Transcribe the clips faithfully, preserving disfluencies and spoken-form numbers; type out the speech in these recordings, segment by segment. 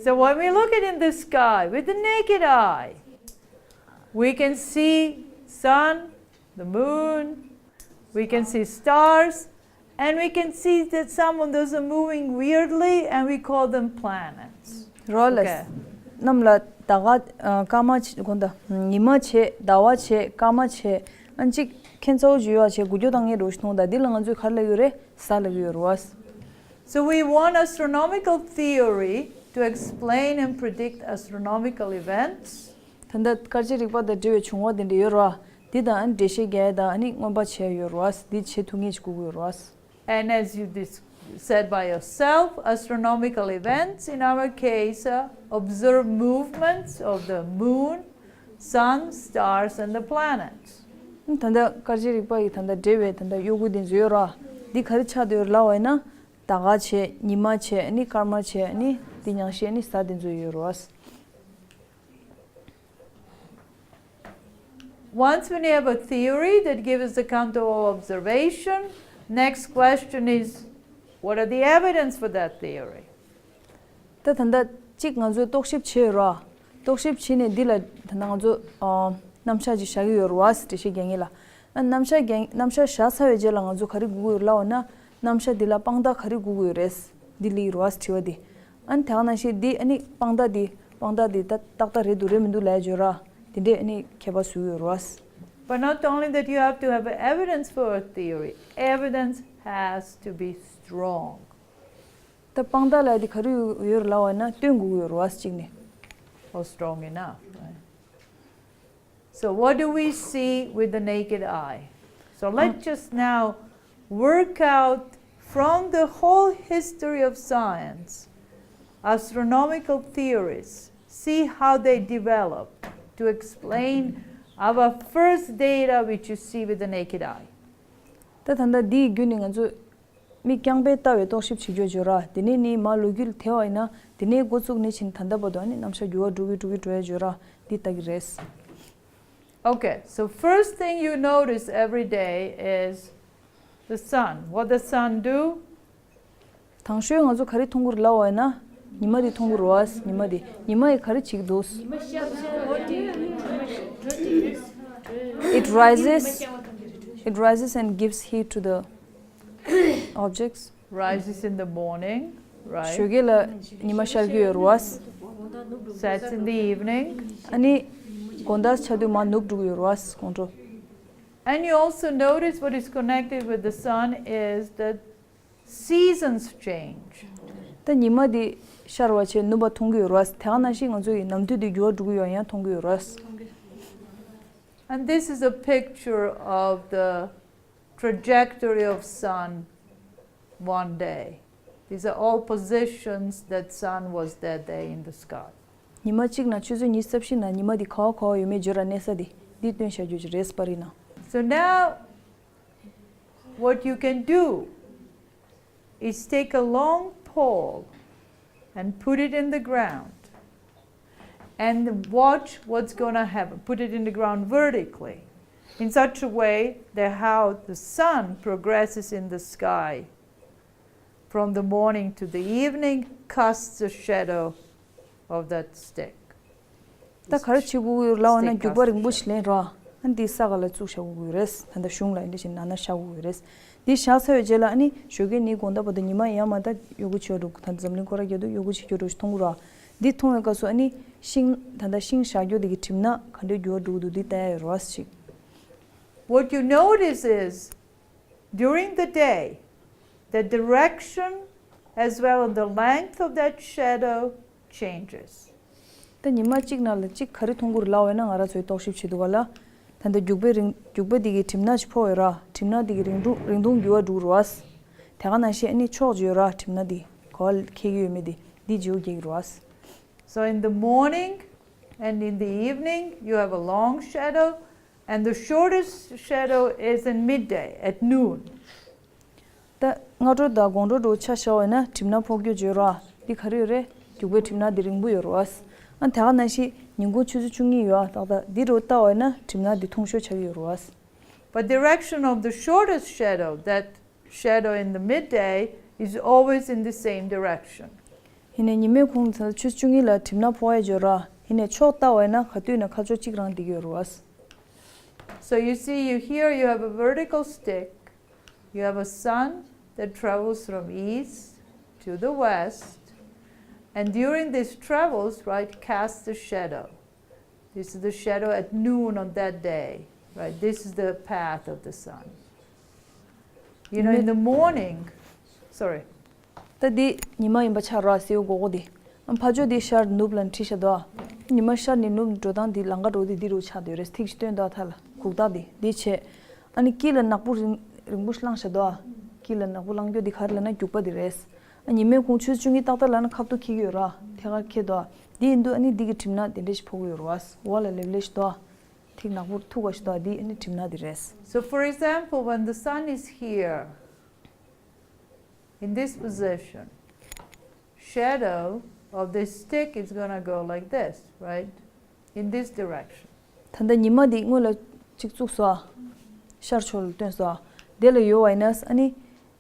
So when we look at in the sky with the naked eye, we can see sun, the moon, we can see stars, and we can see that some of those are moving weirdly, and we call them planets. རོ་ལ། Okay. རྣམས་ལ་ཟླ་བ་སྐར་མ་བྱས་གོ་ད་ཉི་མ་བྱས་ཟླ་བ་བྱས་སྐར་མ་བྱས་ཨ་ནི་གཅིག་ཁྱེད་ཚོ་བརྗོད་ཡ་བྱས་འགུལ་སྐྱོད་བཏང་ངེས་འགྲོ་ཞིག་མཐོང་ད་འདི་ལ་ང་ཚོས་ག་རེ་ལབ་ཡོད་རེད། གཟའ་ལབ་ཡོད་རེད་བ། So we want astronomical theory to explain and predict astronomical events. ད་ལྟ་སྐར་རྩིས་རིག་པ་དང་འབྲེལ་བའི་བྱུང་བ་དེ་འདྲ་ཡོད་རེད་བ། འདི་དང་འགྲེལ་བཤད་རྒྱག་ཡ་དང་ཨ་ནི་མངོན་པ་བྱས་ཡོད་རེད་བ། འདི་བྱེད་ཐུབ་ངེས་ཅིག་དགོས་ཀྱི་ཡོད་རེད་བ། And as you dis- said by yourself, astronomical events in our case uh, observe movements of the moon, sun, stars, and the planets. ད་ལྟ་སྐར་རྩིས་རིག་པ་ཡི་ད་ལྟ་འབྲེལ་བའི་ད་ལྟ་གཡོ་འགུལ་དེ་ཚོ་ཡོད་ར། འདི་ག་རེ་ཆགས་བསྡད་ཡོད་ལབ་པ་ཡིན་ན། ཟླ་བ་བྱས་ཉི་མ་བྱས་ནི་སྐར་མ་བྱས་ནི་འདི་ཉང་ཤས་ནི་གཟའ་དེ་ཚོ་ཡོད་ར། Once we have a theory that gives us a countable observation, next question is, what are the evidence for that theory? ད་ད་ལྟ་གཅིག་ང་ཚོས་རྟོག་ཞིབ་བྱས་ཡོད་ར། རྟོག་ཞིབ་བྱས་ནས་འདི་ལ་ད་ལྟ་ང་ཚོ་ཨ་རྣམ་གཞག་ཅིག་བཞག་གི་ཡོད་ར་བ། འགྲེལ་བཤད་རྒྱག་མཁན་ལ། ཨ་རྣམ་གཞག་རྒྱག་རྣམ་གཞག་བཞག་ཚར་བའི་རྗེས་ལ་ང་ཚོ་ག་རེ་དགོས་ཀྱི་ཡོད་ལབ་པ་ན། རྣམ་གཞག་འདི་ལ་དཔང་རྟགས་ག་རེ་དགོས་ཀྱི་ཡོད་རེད། འདི་ལ་ཡོད་ར་བ་དྲི་བ་འདི། ཨ་ནི་དེ་ག་ནང་བཞིན་འདི་ཨ་ནི་དཔང་རྟགས་འདི་དཔང་རྟགས་འདི་ད་ཏག་ཏག་རེད་འདུག་རེད་མི་འདུག་ལབ་ཡ་ཡོད་ར། འདི་འདྲས་ཨ་ནི་ཁྱད་པར་བཟོ་གི་ཡོད་ར་བ། But not only that you have to have evidence for a theory, evidence has to be strong. ད་དཔང་རྟགས་ལ་དེ་ག་རེ་ཡོད་ལབ་པ་ན་སྟོན་དགོས་ཀྱི་ཡོད་རེད་བ་གཅིག་ནས། Or strong enough, right? So what do we see with the naked eye? So let's just now work out from the whole history of science, astronomical theories, see how they develop to explain our first data which you see with the naked eye. ད་ད་ལྟ་འདིའི་བརྒྱུད་ནས་ང་ཚོས་མིག་རྐྱང་པས་ལྟ་བའི་རྟོག་ཞིབ་བྱེད་རྒྱུ་ཡོད་ར། དེ་ནས་ནི་མར་ལོ་རྒྱུས་ལ་ཐེ་བ་ཡིན་ན་དེ་ནས་འགོ་བཙུགས་ནས་ཕྱིན་ད་ལྟ་བར་དུ་ཨ་ནི་རྣམ་གཞག་འགྱུར་བ་འགྲོ་གི་འགྲོ་གི་འགྲོ་ཡ་ཡོད་ར། འདི་ལྟ་གི་རེད། Okay, so first thing you notice every day is the sun. What the sun do? དང་ཤོས་ང་ཚོ་ག་རེ་མཐོང་གི་རེད་ལབ་པ་ཡིན་ན། ཉི་མ་འདི་མཐོང་གི་རེད་བ། ཉི་མ་འདི་ཉི་མ་ཡིས་ག་རེ་བྱེད་ཀྱི་འདུག It rises, it rises and gives heat to the objects. Rises in the morning, right? ཞོགས་ཀས་ལ་ཉི་མ་ཤར་གྱི་ཡོད་རེད་བ། Sets in the evening. ཨ་ནི་དགོང་དག་ཆགས་དུས་མར་ནུབ་འགྲོ་གི་ཡོད་རེད་བ། དགོང་དྲོ། And you also notice what is connected with the sun is that seasons change. ད་ཉི་མ་འདི་ཤར་བ་བྱས་ནུབ་པ་མཐོང་གི་ཡོད་རེད་བ། དེ་ག་ནང་བཞིན་ང་ཚོ་ཡི་ནམ་དུས་འདི་འགྱུར་བ་འགྲོ་གི་ཡོད་ཡང་མཐོང་གི་ཡོད་རེད་བ། And this is a picture of the trajectory of sun one day. These are all positions that sun was that day in the sky. ཉི་མ་གཅིག་ནང་ཆུ་ཚོད་ཉི་ཤུ་རྩ་བཞི་ནང་ཉི་མ་འདི་ག་བ་ག་བ་ཡོད་མེད་བརྗོད་ར། གནས་ས་འདི་འདི་སྟོན་བྱ་རྒྱུ་ཅིག་རེད། པར་རིས་ནང་། So now what you can do is take a long pole and put it in the ground and watch what's going to happen. Put it in the ground vertically in such a way that how the sun progresses in the sky from the morning to the evening casts a shadow of that stick. ད་ག་རེ་བྱེད་དགོས་ཡོད་ལབ་པ་ན་རྒྱུག་པ་རིང་པོ་ཞིག་ལེན་རོགས། ཨ་འདི་ས་ག་ལ་བཙུགས་བཞག་དགོས་ཀྱི་རེད། ད་ལྟ་གཞུང་ལ་འདི་བཞིན་ནང་ན་བཞག་དགོས་ཀྱི་རེད། འདི་བཞག་ཚར་བའི་རྗེས་ལ་ཨ་ནི་ཞོགས་ཀས་ནི་དགོང་དག་བར་དུ་ཉི་མ་ཡར་མར་ད་གཡོ་འགུལ་བྱེད་འགྲོ། ད་འཛམ་གླིང་སྐོར་ར་རྒྱག་དུས་གཡོ་འགུལ་བྱེད་འགྲོ་མཐོང་གི་ར། འདི་མཐོང་བའི་སྐབས་སུ་ཨ་ནི་ཤིང་ད་ལྟ་ཤིང་བཞག་རྒྱུ་དེ་གི་གྲིབ་ནག་ག་འདྲའི་འགྱུར་བ་འགྲོ་གི་འདུག་འདི་ལྟ་ཡ་ཡོད་རེད་བ་ཞིག What you notice is, during the day, the direction as well as the length of that shadow changes. ད་ཉི་མ་གཅིག་ནང་ལ་གཅིག་ག་རེ་མཐོང་གི་རེད་ལབ་པ་ཡིན་ན། ང་རང་ཚོའི་རྟོག་ཞིབ་བྱེད་དུས་ག་ལ། ད་ལྟ་རྒྱུག་པའི་རིང་རྒྱུག་པ་འདི་གི་གྲིབ་ནག་ཅིག་ཕོག་ཡོད་ར། གྲིབ་ནག་འདི་གི་རིང་ཐུང་རིང་ཐུང་འགྱུར་བ་འགྲོ་གི་རེད་བ། དེ་ག་ནང་བཞིན་ཨ་ནི་ཕྱོགས་ཅིག་ཡོད་ར། གྲིབ་ནག་འདི་ག་བ་འཁེལ་གྱི་ཡོད་མེད་འདི་འདི་བརྗེ་པོ་རྒྱག་གི་རེད་བ། So in the morning and in the evening, you have a long shadow, and the shortest shadow is in midday, at noon. ད་སྔ་དྲོ་དང་དགོང་དྲོ་འདྲ་བོ་ཆ་བཞག་པ་ཡིན་ན་གྲིབ་ནག་ཕོག་རྒྱུ་བརྗོད་རོགས། འདི་ག་རེ་ཡོད་རེད། རྒྱུག་པའི་གྲིབ་ནག་འདི་རིང་པོ་ཡོད་རེད་བ། ཨ་དེ་ག་ནང་བཞིན་ཉིན་གུང་ཆུ་ཚོད་བཅུ་གཉིས་ཡོད་ཨ། ཏག་ཏག་འདི་འདྲ་བོ་ལྟ་བ་ཡིན་ན་གྲིབ་ནག་འདི་ཐུང་ཤོས་ཆགས་ཀྱི་ཡོད་རེད་བ། But direction of the shortest shadow, that shadow in the midday, is always in the same direction. ཡིན་ནའི་ཉི་མའི་ཁོངས་ཚོ་ཆུ་ཚོད་བཅུ་གཉིས་ལ་གྲིབ་ནག་ཕོག་ཡ་ཡོད་ར། ཡིན་ནའི་ཕྱོགས་བལྟ་བ་ཡིན་ན་ག་དུས་ན་ཁ་ཕྱོགས་གཅིག་རང་བསྡད་ཀྱི་ཡོད་རེད་བ། So you see, you here you have a vertical stick. You have a sun that travels from east to the west. And during these travels, right, casts a shadow. This is the shadow at noon on that day, right? This is the path of the sun. You know, in the morning, sorry. ད་འདི་ཉི་མ་ཡིན་པ་ཆགས་ར་སེའུ་སྒོར་སྒོར་འདི། ཨ་ཕ་ཇོ་འདི་ཤར་ནུབ་ལ་འཁྲིད་བཞག་འདུག་ཨ། ཉི་མ་ཤར་ནས་ནུབ་འགྲོ་སྟངས་འདི་ལམ་ཁ་འགྲོ་འདི་འདི་རུ་ཆགས་སྡོད་རེད། ཐིག་ཅིག་སྟོན་འདུག་ཨ། ཐ་ལ་གུག་རྟགས་འདི་འདི་བྱས། ཨ་ནི་དཀྱིལ་ལ་ནག་པོ་རིང་རིང་པོ་ཞིག་བསླངས་བཞག་འདུག་ཨ། དཀྱིལ་ལ་ནག་པོ་བསླངས་རྒྱུ་འདི་ག་རེ་ལབ་ན་རྒྱུག་པ་འདི་རེད། ཨ་ཉི་མའི་ཁོངས་ཆུ་ཚོད་བཅུ་གཉིས་ཏག་ཏག་ལ་ན་ཁ་ཐུག་འཁྱེར་གྱི་ཡོད་ར། ཐད་ཀར་འཁྱེར་འདུག་ཨ། འདི་ཡིན་དུས་ཨ་ནི་འདི་གི་གྲིབ་ནག་དེ་འདྲ་ཞིག་ཕོག་གི་ཡོད་རེད་བ། འོག་ལ་ལེབ་ལེབ་ཞིག་འདུག་ཨ། ཐིག་ནག་པོ་ཐུག་པ་ཞིག་འདུག་ཨ། འདི་ཨ་ནི་གྲིབ་ནག་འདི་རེད། So for example, when the sun is here, in this position, shadow of this stick is gonna go like this, right? In this direction. ད་ལྟ་ཉི་མ་འདི་སྔོན་ལ་གཅིག་བཙུགས་སོ། ཤར་ཕྱོགས་ལ་བཏོན་སོ། དེ་ལ་ཡོད་པ་ཡིན་ན་ཨ་ནི།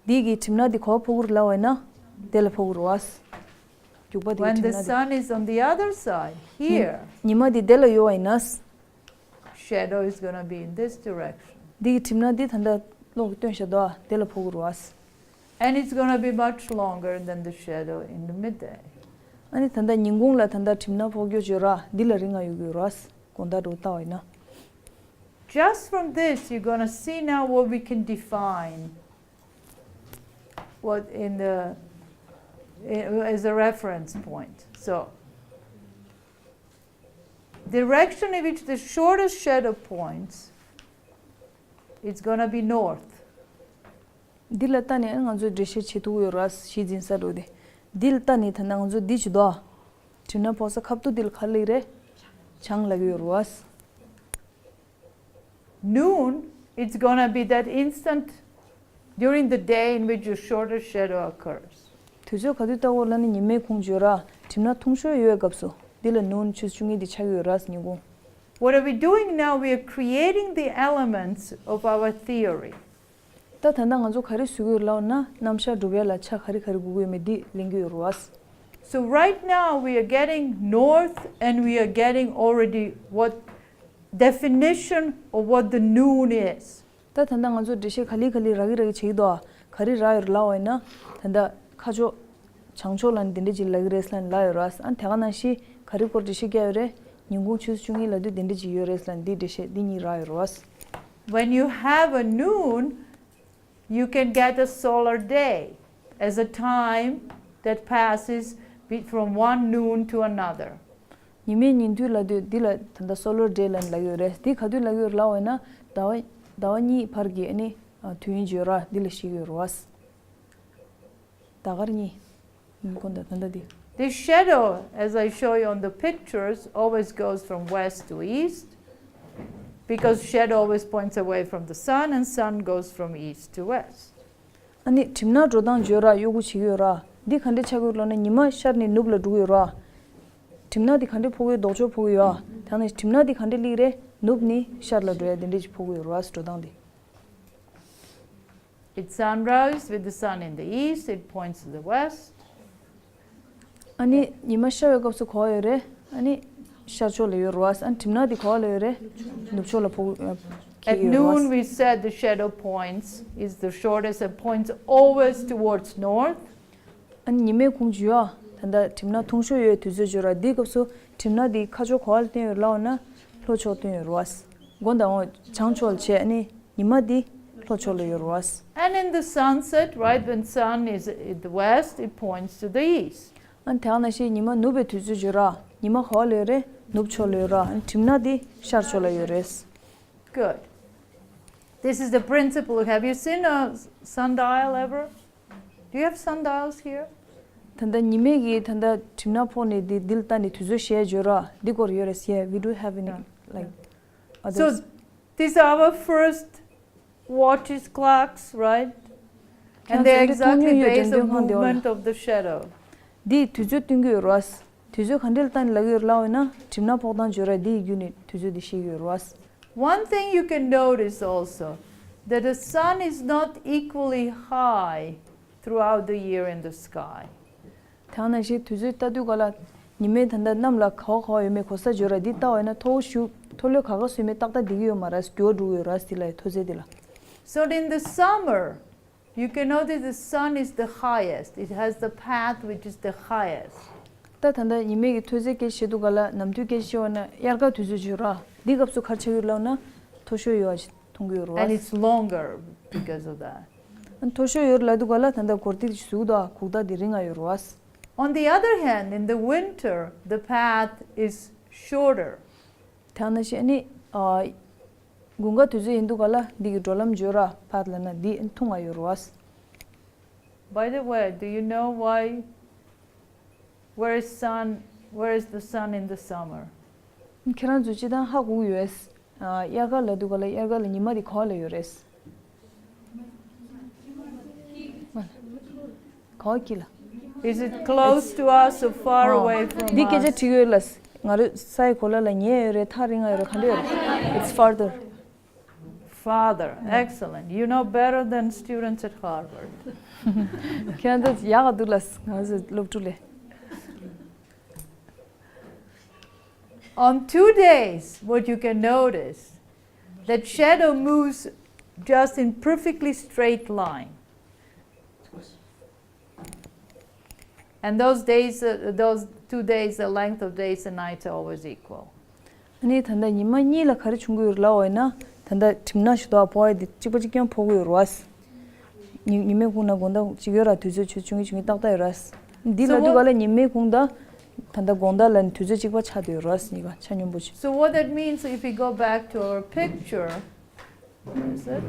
འདི་གི་གྲིབ་ནག་འདི་ག་པར་ཕོག་གི་རེད་ལབ་པ་ཡིན་ན། དེ་ལ་ཕོག་གི་རེད་བ། རྒྱུག་པ་འདི་གི་When the གྲིབ་ནག་འདི། sun is on the other side, here, ཉི་མ་འདི་དེ་ལ་ཡོད་པ་ཡིན་ན། Shadow is gonna be in this direction. འདི་གི་གྲིབ་ནག་འདི་ད་ལྟ་གློག་གིས་སྟོན་བཞག་འདུག་ཨ། དེ་ལ་ཕོག་གི་རེད་བ། And it's gonna be much longer than the shadow in the midday. ཨ་ནི་ད་ལྟ་ཉིན་གུང་ལ་ད་ལྟ་གྲིབ་ནག་ཕོག་རྒྱུ་ཡོད་ར། འདི་ལས་རིང་ང་ཡོད་ཀྱི་ཡོད་ར། དགོང་དག་འདྲ་བོ་བལྟ་བ་ཡིན་ན། Just from this, you're gonna see now what we can define what in the, as a reference point. So, direction in which the shortest shadow points, it's gonna be north. འདི་ལ་ལྟ་ནས་ང་ཚོས་འགྲེལ་བཤད་བྱེད་ཐུབ་ཀྱི་ཡོད་རེད། གཞི་འཛིན་ས་འགྲོ་དེ། འདི་ལ་ལྟ་ནས་ད་ལྟ་ང་ཚོ་འདི་བྱེད་དོ། གྲིབ་ནག་ཕོག་ས་ཁ་ཐུག་འདི་ལ་ག་རེ་ལབ་ཀྱི་རེད། བྱང་ལབ་ཀྱི་ཡོད་རེད། Noon, it's gonna be that instant during the day in which your shortest shadow occurs. དུས་ཚོད་ག་དུས་ལྟ་བུ་ལ་ནི་ཉི་མའི་ཁུངས་བརྗོད་ར། གྲིབ་ནག་ཐུང་ཤོས་ཡོད་སྐབས་སུ། འདི་ལ་noon ཆུ་ཚོད་བཅུ་གཉིས་འདི་ཆགས་ཀྱི་ཡོད་ར། ཉིན་གུང་། What are we doing now? We are creating the elements of our theory. ད་ད་ལྟ་ང་ཚོ་ག་རེ་བཟོ་གི་ཡོད་ལབ་ན། རྣམ་གཞག་སྒྲུབ་ཡ་ལ་ཆ་ག་རེ་ག་རེ་དགོས་ཀྱི་ཡོད་མེད་འདི་ལེན་གྱི་ཡོད་རེད་བ། So right now we are getting north and we are getting already what definition of what the noon is. ད་ད་ལྟ་ང་ཚོ་འགྲེལ་བཤད་ག་ལེ་ག་ལེ་རག་གི་རག་གི་བྱེད་ཀྱི་འདུག་ཨ། ག་རེ་རག་ཡོད་ལབ་པ་ཡིན་ན། ད་ལྟ་ཁ་ཕྱོགས་བྱང་ཕྱོགས་ལ་ནི་འདི་འདྲ་ཅིག་ལབ་ཀྱི་རེད་ཟེར་ལབ་ཡོད་ར། ཨ་དེ་ག་ནང་བཞིན་ག་རེ་སྐོར་འགྲེལ་བཤད་བརྒྱབ་ཡོད་རེད། ཉིན་གུང་ཆུ་ཚོད་བཅུ་གཉིས་ལབ་དུས་འདི་འདྲ་ཅིག་ཡོད་རེད་ཟེར་འདི་འགྲེལ་བཤད་འདི་གཉིས་རག་ཡོད་རེད་བ། When you have a noon, you can get a solar day as a time that passes be- from one noon to another. ཉི་མའི་ཉིན་དུས་ལབ་དུས་འདི་ལ་ད་ལྟ་solar day ལབ་ལབ་ཡོད་རེད། འདི་ག་དུས་ལབ་ཡོད་ལབ་པ་ཡིན་ན། ཟླ་བ་ཟླ་བ་གཉིས་བར་གྱི་ཨ་ནི་དུས་ཡུན་བརྗོད་ར་འདི་ལ་བཤད་ཀྱི་ཡོད་རེད་བ། ཟླ་སྐར་གཉིས། ཉིན་གུང་དང་ད་ལྟ་འདི། The shadow, as I show you on the pictures, always goes from west to east because shadow always points away from the sun and sun goes from east to west. ཨ་ནི་གྲིབ་ནག་འགྲོ་སྟངས་བརྗོད་ར་གཡོ་འགུལ་བྱེད་ཀྱི་ཡོད་ར། འདི་ག་འདྲས་ཆགས་ཀྱི་ཡོད་ལབ་ན། ཉི་མ་ཤར་ནས་ནུབ་ལ་འགྲོ་གི་ཡོད་ར། གྲིབ་ནག་འདི་ག་འདྲས་ཕོག་གི་ཡོད། ལྡོག་ཕྱོགས་ཕོག་གི་ཡོད་ཨ། ད་ནི་གྲིབ་ནག་འདི་ག་འདྲས་སླེབས་ཀྱི་རེད། ནུབ་ནས་ཤར་ལ་འགྲོ་ཡ་འདི་འདྲས་ཅིག་ཕོག་གི་ཡོད་ར། འགྲོ་སྟངས་འདི། At sunrise, with the sun in the east, it points to the west. ཨ་ནི་ཉི་མ་ཤར་བའི་སྐབས་སུ་ག་པར་ཡོད་རེད། ཨ་ནི་ཤར་ཕྱོགས་ལ་ཡོད་རེད་བ། ཨ་ནི་གྲིབ་ནག་འདི་ག་པར་ལ་ཡོད་རེད། ནུབ་ཕྱོགས་ལ་ཕོག་ཨ། At འཁེལ་གྱི་ཡོད་རེད་བ། Noon, we said the shadow points is the shortest and points always towards north. ཨ་ནི་ཉི་མའི་ཁུངས་བརྗོད་ཨ། ད་ལྟ་གྲིབ་ནག་ཐུང་ཤོས་ཡོད་དུས་ཚོད་བརྗོད་ར། འདིའི་སྐབས་སུ་གྲིབ་ནག་འདི་ཁ་ཕྱོགས་ག་པར་ལ་བསྟན་ཡོད་ལབ་པ་ན། ལྷོ་ཕྱོགས་བསྟན་ཡོད་རེད་བ། དགོངས་དག་འོང་། བྱང་ཕྱོགས་ལ་བྱས། ཨ་ནི་ཉི་མ་འདི་ལྷོ་ཕྱོགས་ལ་ཡོད་རེད་བ། And in the sunset, right, when sun is at the west, it points to the east. ཨ་ནི་དེ་ག་ནང་བཞིན་ཉི་མ་ནུབ་པའི་དུས་ཚོད་བརྗོད་ར། ཉི་མ་ག་པར་ལ་ཡོད་རེད། ནུབ་ཕྱོགས་ལ་ཡོད་ར། ཨ་ནི་གྲིབ་ནག་འདི་ཤར་ཕྱོགས་ལ་ཡོད་རེད། Good. This is the principle. Have you seen a sundial ever? Do you have sundials here? ད་ལྟ་ཉི་མའི་གི་ད་ལྟ་གྲིབ་ནག་ཕོག་ནས་འདི་འདི་ལ་ལྟ་ནས་དུས་ཚོད་བཤད་བརྗོད་ར། འདི་སྐོར་ཡོད་རེད། Yeah, we do have any, like, So, others? These are our first watches, clocks, right? And they're exactly based on movement of the shadow. འདི་དུས་ཚོད་སྟོན་གྱི་ཡོད་རེད་བ། དུས་ཚོད་ག་འདྲས་ལ་ལྟ་ནས་ལབ་ཀྱི་ཡོད་ལབ་པ་ཡིན་ན། གྲིབ་ནག་ཕོག་སྟངས་བརྗོད་ར། འདི་ཡི་བརྒྱུད་ནས་དུས་ཚོད་འདི་ཤེས་ཀྱི་ཡོད་རེད་བ། One thing you can notice also, that the sun is not equally high throughout the year in the sky. ད་ ད་ནང་བཞིན་དུས་ཚོད་ལྟ་དུས་ག་ལ་ཉི་མའི་ད་ལྟ་གནམ་ལ་ག་བ་ག་བ་ཡོད་མེད་གོ་ས་འཇོག་ར། འདི་ལྟ་བ་ཡིན་ན་མཐོ་བོ་ཞུ་མཐོ་ལོས་ག་ག་སོ་ཡོད་མེད་ཏག་ཏག་འདི་གི་ཡོད་མ་ར། འགྱུར་བ་འགྲོ་གི་ཡོད་ར། དེ་ལ་མཐོ་ཚད་དེ་ལ། So in the summer, you can notice the sun is the highest. It has the path which is the highest. ད་ད་ལྟ་ཉི་མའི་གི་མཐོ་ཚད་སྐད་ཆ་བཤད་དུས་ག་ལ་ནམ་དུས་སྐད་ཆ་བཤད་བ་ན་དབྱར་ཁ་དུས་ཚོད་འཇོག་ར། འདི་སྐབས་སུ་ག་རེ་ཆགས་ཡོད་ལབ་ན་མཐོ་ཤོས་ཡོད་ཅིག་མཐོང་གི་ཡོད་ར། And it's longer because of that. མཐོ་ཤོས་ཡོད་ལབ་དུས་ག་ལ་ད་ལྟ་གོར་ཏི་ཟུག་དང་གུག་ད་དེ་རིང་ང་ཡོད་ར། On the other hand, in the winter, the path is shorter. ད་ནང་བཞིན་ནི་ཨ་དགུན་ཁ་དུས་ཚོད་ཡིན་དུས་ག་ལ་འདི་གི་འགྲོ་ལམ་འཇོག་ར། path ལབ་ན་འདི་མཐོང་ང་ཡོད་ར། By the way, do you know why, where is sun, where is the sun in the summer? ཁྱེད་རང་ཚོ་སྤྱིར་བཏང་ཧ་གོ་གི་ཡོད། ཨ་དབྱར་ཁ་ལབ་དུས་ག་ལ་དབྱར་ཁ་ལ་ཉི་མ་དེ་ག་བ་ལ་ཡོད་རེད། ག་བ་དཀྱིལ་ལ། Is it close to us or far away from us? འདི་སྐད་ཆ་དྲིས་ཡོད་ལ། ང་རང་ས་ཡི་གོ་ལ་ལ་ཉེ་ཡོད་རེད། ཐག་རིང་ང་ཡོད་རེད། ག་འདྲ་ཡོད་རེད། It's farther. Farther. Excellent. You know better than students at Harvard. ཁྱེད་རང་ཚོ་ཡག་ག་འདུག་ལ། ང་ཚོ་སློབ་ཕྲུག་ལས། On two days, what you can notice, that shadow moves just in perfectly straight line. And those days, uh, those two days, the length of days and nights are always equal. ཨ་ནི་ད་ལྟ་ཉི་མ་གཉིས་ལ་ག་རེ་བྱུང་གི་ཡོད་ལབ་པ་ཡིན་ན། ད་ལྟ་གྲིབ་ནག་ཞིག་འདུག་པ། ཕོག་ཡ་དེ་གཅིག་པ་གཅིག་རྐྱང་ཕོག་གི་ཡོད་རེད་བ། ཉི་ཉི་མའི་ཁུངས་ན་དགོང་དག་གཅིག་ཡོད་ར། དུས་ཚོད་ཆུ་ཆུང་ངུ་ཆུང་ངུ་ཏག་ཏག་ཡོད་ར། འདི་So ལབ་དུས་what- ག་ལ་ཉི་མའི་ཁུངས་དང་ད་ལྟ་དགོང་དག་ལ་དུས་ཚོད་གཅིག་པ་ཆགས་བསྡད་ཡོད་ར། གཉིས་ཀ་ཆ་སྙོམས་པོ་ཅིག So what that means, if we go back to our picture, where is it?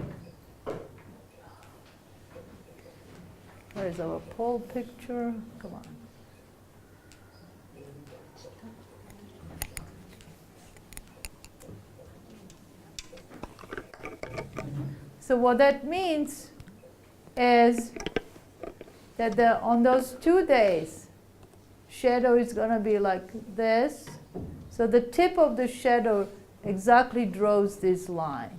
Where is our pole picture? Come on. So what that means is that the, on those two days, shadow is gonna be like this. So the tip of the shadow exactly draws this line.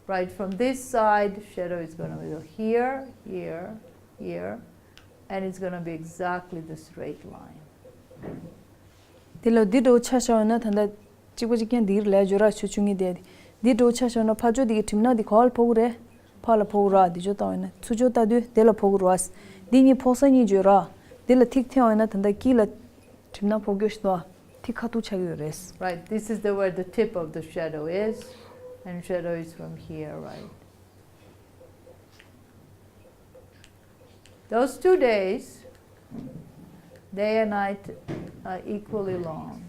Right from this side, shadow is gonna be here, here, here, and it's gonna be exactly the straight line. དེ་ལ་འདི་འདྲ་བོ་ཆ་བཞག་ན་ད་ལྟ་གཅིག་པ་གཅིག་རྐྱང་འདིར་ལས་འཇོ་ར་ཆུ་ཆུང་ངུ་དེ། འདི་འདྲ་བོ་ཆ་བཞག་ན་ཕར་ཕྱོགས་འདི་གི་གྲིབ་ནག་འདི་ག་བ་ལ་ཕོག་གི་རེད། ཕར་ལ་ཕོག་གི་ར། འདི་ཕྱོགས་ལྟ་བ་ཡིན་ན། ཚུར་ཕྱོགས་ལྟ་དུས་དེ་ལ་ཕོག་གི་ར། འདི་གཉིས་ཕོག་ས་གཉིས་འཇོ་ར། དེ་ལ་ཐིག་འཐེན་པ་ཡིན་ན་ད་ལྟ་དཀྱིལ་ལ་གྲིབ་ནག་ཕོག་རྒྱུ་ཞིག་འདུག་ཐིག་ཁ་ཐུག་ཆགས་ཀྱི་ཡོད་རེད། Right, this is the where the tip of the shadow is, and shadow is from here, right? Those two days, day and night are equally long.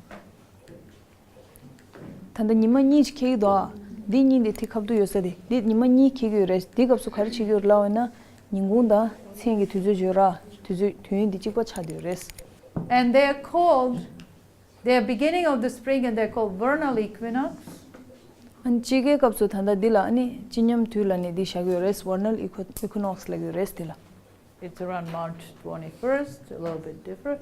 ད་ལྟ་ཉི་མ་གཉིས་ཤིག་འཁེལ་གྱི་འདུག་འདི་གཉིས་འདི་ཐིག་ཁ་ཐུག་ཡོད་ས་དེ། འདི་ཉི་མ་གཉིས་འཁེལ་གྱི་ཡོད་རེད། འདི་སྐབས་སུ་ག་རེ་བྱེད་ཀྱི་ཡོད་ལབ་པ་ཡིན་ན། ཉིན་གུང་དང་མཚན་གྱི་དུས་ཚོད་འཇོ་ར། དུས་ཚོད་དུས་ཡུན་འདི་གཅིག་པ་ཆགས་བསྡད་ཡོད་རེད། And they are called, the beginning of the spring, and they're called vernal equinox. ཨ་ནི་དཔྱིད་ཀའི་སྐབས་སུ་ད་ལྟ་འདི་ལ་ཨ་ནི་དཔྱིད་ཉམས་དུས་ལབ་ནས་འདི་བཞག་གི་ཡོད་རེད། Vernal equi- equinox ལབ་ཀྱི་ཡོད་རེད་འདི་ལ། It's around March twenty-first, a little bit different.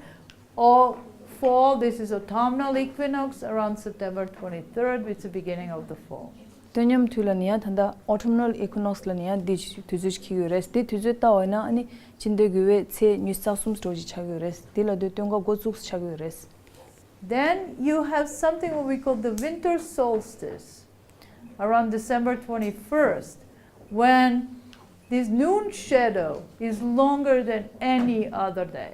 Or fall, this is autumnal equinox, around September twenty-third, it's the beginning of the fall. སྟོན་ཉམས་དུས་ལ་ནི་ཡང་ད་ལྟ་autumnal equinox ལ་ནི་ཡང་འདི་དུས་ཚོད་ཅིག་འཁེལ་གྱི་ཡོད་རེད། འདི་དུས་ཚོད་ལྟ་བ་ཡིན་ན་ཨ་ནི་ཕྱི་ཟླ་དགུ་པའི་ཚེས་ཉི་ཤུ་རྩ་གསུམ་འདྲ་བོ་ཅིག་ཆགས་ཀྱི་ཡོད་རེད། འདི་ལ་དུས་སྟོན་ཁ་འགོ་བཙུགས་ཆགས་ཀྱི་ཡོད་རེད། Then you have something what we call the winter solstice, around December twenty-first, when this noon shadow is longer than any other day.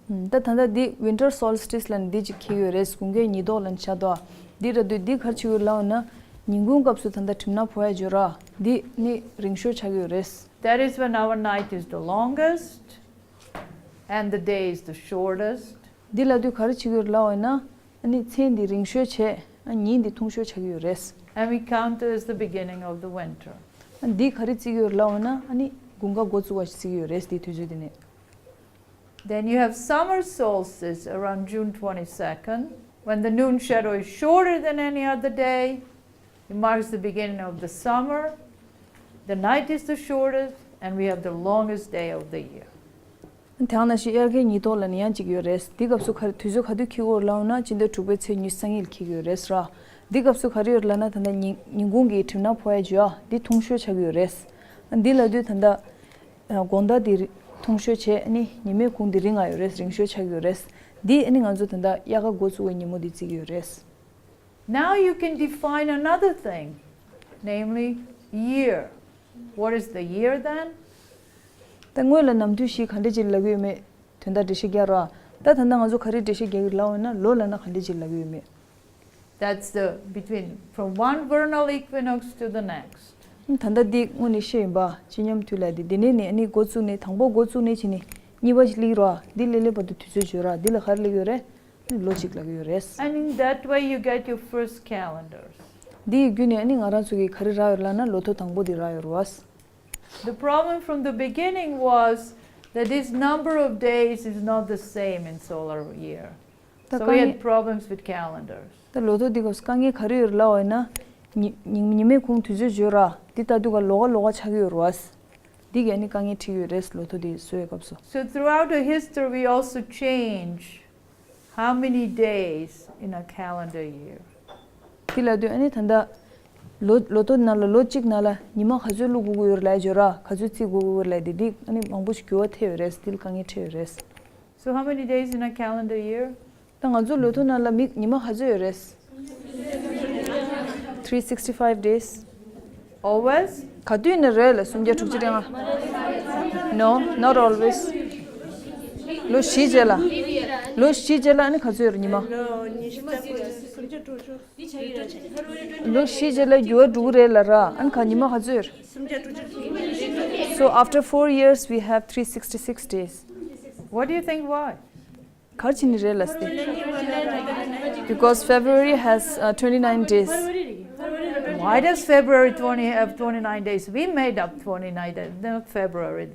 ད་ད་ལྟ་འདི་winter solstice ལ་ནི་འདི་ཅིག་འཁེལ་ཡོད་རེད། དགུན་ཁའི་ཉི་ལྡོག་ལ་ནི་ཆགས་འདུག་འདི་ར་དུས་འདི་ག་རེ་བྱེད་ཀྱི་ཡོད་ལབ་ན། ཉིན་གུང་སྐབས་སུ་ད་ལྟ་གྲིབ་ནག་ཕོག་ཡ་འཇོ་ར། འདི་ནི་རིང་ཤོས་ཆགས་ཀྱི་ཡོད་རེད། That is when our night is the longest and the day is the shortest. འདི་ལ་དུས་ག་རེ་བྱེད་ཀྱི་ཡོད་ལབ་པ་ཡིན་ན། ཨ་ནི་མཚན་འདི་རིང་ཤོས་བྱས། ཨ་ཉིན་འདི་ཐུང་ཤོས་ཆགས་ཀྱི་ཡོད་རེད། And we count it as the beginning of the winter. ཨ་འདི་ག་རེ་བརྩི་གི་ཡོད་ལབ་པ་ཡིན་ན། ཨ་ནི་དགུན་ཁ་འགོ་བཙུགས་པ་ཞིག་བརྩི་གི་ཡོད་རེད། འདི་དུས་ཚོད་འདི་ནི། Then you have summer solstice around June twenty-second, when the noon shadow is shorter than any other day. It marks the beginning of the summer. The night is the shortest, and we have the longest day of the year. དེ་ནང་བཞིན་དབྱར་ཁའི་ཉི་ལྡོག་ལ་ནི་ཡང་གཅིག་ཡོད་རེད། འདི་སྐབས་སུ་ག་རེ་དུས་ཚོད་ག་དུས་འཁེལ་གྱི་ཡོད་ལབ་ན། སྤྱི་ཟླ་དྲུག་པའི་ཚེས་ཉི་ཤུ་རྩ་གཉིས་ལ་འཁེལ་གྱི་ཡོད་རེད་ར། འདི་སྐབས་སུ་ག་རེ་ཡོད་ལབ་ན། ད་ལྟ་ཉིན་ཉིན་གུང་གི་གྲིབ་ནག་ཕོག་ཡ་འཇོ་ཡ་འདི་ཐུང་ཤོས་ཆགས་ཀྱི་ཡོད་རེད། འདི་ལ་དུས་ད་ལྟ་དགོང་དག་འདི་ ཐུང་ཤོས་བྱས་ཨ་ནི་ཉི་མའི་ཁུངས་འདི་རིང་ང་ཡོད་རེད། རིང་ཤོས་ཆགས་ཡོད་རེད། འདི་ཨ་ནི་ང་ཚོ་ད་ལྟ་དབྱར་ཁ་འགོ་བཙུགས་པའི་ཉིན་མོ་འདི་བརྩི་གི་ཡོད་རེད། Now you can define another thing, namely year. What is the year then? ད་སྔོན་ལ་ནམ་དུས་བཞི་ག་འདྲ་ཅིག་ལབ་ཀྱི་ཡོད་མེད་དོན་དག་འགྲེལ་བཤད་རྒྱག་རོགས། ད་ད་ལྟ་ང་ཚོ་ག་རེ་འགྲེལ་བཤད་རྒྱག་གི་ལབ་འོང་ན་ལོ་ལབ་ན་ག་འདྲ་ཅིག་ལབ་ཀྱི་ཡོད་མེད། That's the between from one vernal equinox to the next. ད་ལྟ་འདི་དངོས་གནས་བཤད་ཡིན་པ་སྤྱི་སྙོམས་དུས་ལ་འདི་འདི་ནས་ནི་ཨ་ནི་འགོ་བཙུགས་ནས་དང་པོ་འགོ་བཙུགས་ནས་བྱས་ནས་གཉིས་པ་ཞིག་སླེབས་རོགས། འདི་སླེབས་སླེབས་བར་དུ་དུས་ཚོད་བརྗོད་རོགས། འདི་ལ་ག་རེ་ལབ་ཀྱི་ཡོད་རེད། ལོ་གཅིག་ལབ་ཀྱི་ཡོད་རེད། And in that way you get your first calendars. འདི་ཡི་བརྒྱུད་ནས་ཨ་ནི་ང་རང་ཚོ་གིས་ག་རེ་རག་ཡོད་ལབ་ན་ལོ་ཐོ་དང་པོ་འདི་རག་ཡོད་རེད་བ། The problem from the beginning was that this number of days is not the same in solar year. ད་So དཀའ་we ངལ- had problems with calendars. ད་ལོ་ཐོ་འདི་སྐབས་སུ་དཀའ་ངལ་ག་རེ་ཡོད་རེད་ལབ་པ་ཡིན་ན། ཉི་ཉི་ཉི་མའི་ཁུངས་དུས་ཚོད་བརྗོད་ར་འདི་ལྟ་དུས་ཀ་ལོ་ག་ལོ་ག་ཆགས་ཀྱི་ཡོད་རེད་བ། འདི་གས་ཨ་ནི་དཀའ་ངལ་འཕྲད་ཀྱི་ཡོད་རེད། ལོ་ཐོ་འདི་བཟོ་བའི་སྐབས་སུ། So throughout the history we also change how many days in a calendar year. དེ་ལ་དུས་ཨ་ནི་ད་ལྟ་ལོ་ལོ་ཐོ་ནང་ལ་ལོ་གཅིག་ནང་ལ་ཉི་མ་ག་ཚོད་བླུག་དགོས་ཀྱི་ཡོད་རེད་ལབ་བརྗོད་ར་ག་ཚོད་བརྩི་དགོས་ཀྱི་ཡོད་རེད་ལབ་དེ་འདི་ཨ་ནི་མང་པོ་ཞིག་འགྱུར་བ་ཐེབས་ཡོད་རེད། འདི་ལ་དཀའ་ངལ་འཕྲད་ཡོད་རེད། So how many days in a calendar year? ད་ང་ཚོ་ལོ་ཐོ་ནང་ལ་མི་ཉི་མ་ག་ཚོད་ཡོད་རེད། Three sixty five days. Always? ག་དུས་ནས་རེད་ལ་སུམ་བརྒྱ་དྲུག་ཅུ་རེ་ལྔ། No, not always. ལོ་བཞི་རྗེས་ལ། ལོ་བཞི་རྗེས་ལ་ཨ་ནི་ག་ཚོད་ཡོད་རེད་ཉི་མ། ལོ་བཞི་རྗེས་ལ་འགྱུར་བ་འགྲོ་གི་རེད་ལ་ར་ཨ་ནི་ག་ཉི་མ་ག་ཚོད་ཡོད་རེད། So after four years we have three sixty six days. What do you think why? ག་རེ་བྱས་ནས་རེད་ལབ་སྟེ། Because February has uh, twenty nine days. Why does February twenty have twenty nine days? We made up twenty nine days, not February.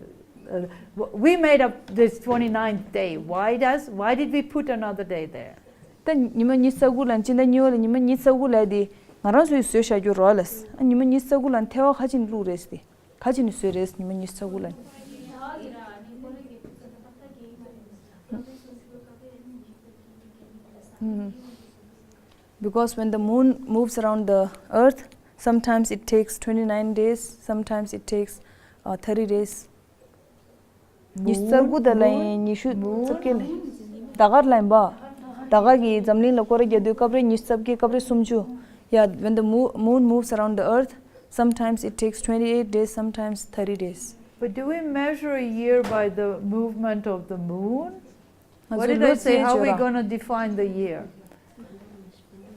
Uh, w- we made up this twenty ninth day. Why does, why did we put another day there? ད་ཉི་མ་ཉི་ཤུ་རྩ་དགུ་ལ་སྤྱི་ཟླ་གཉིས་པ་ལ་ཉི་མ་ཉི་ཤུ་རྩ་དགུ་ལ་དེ་ང་རང་ཚོས་བཟོས་བཞག་རྒྱུ་རོགས་ལ། ཨ་ཉི་མ་ཉི་ཤུ་རྩ་དགུ་ལ་ཐལ་བ་ག་ཅིག་བླུགས་རེད་ཟེར་ཏེ། ག་ཅིག་ནས་བཟོས་རེད་ཉི་མ་ཉི་ཤུ་རྩ་དགུ་ལ། Because when the moon moves around the earth, sometimes it takes twenty nine days, sometimes it takes uh, thirty days. ཉི་ཤུ་རྩ་དགུ་དང་ལ་ཡིན་ཉི་ཤུ་རྩ་བརྒྱད་ལ་ཟླ་སྐར་ལ་ཡིན་པ། ཟླ་སྐར་གྱིས་འཛམ་གླིང་ལ་སྐོར་ར་རྒྱག་དུས་སྐབས་རེ་ཉི་ཤུ་རྩ་བརྒྱད་སྐབས་རེ་སུམ་ཅུ། Yeah, when the mo- moon moves around the earth, sometimes it takes twenty eight days, sometimes thirty days. But do we measure a year by the movement of the moon? What did I say? How are we going to define the year?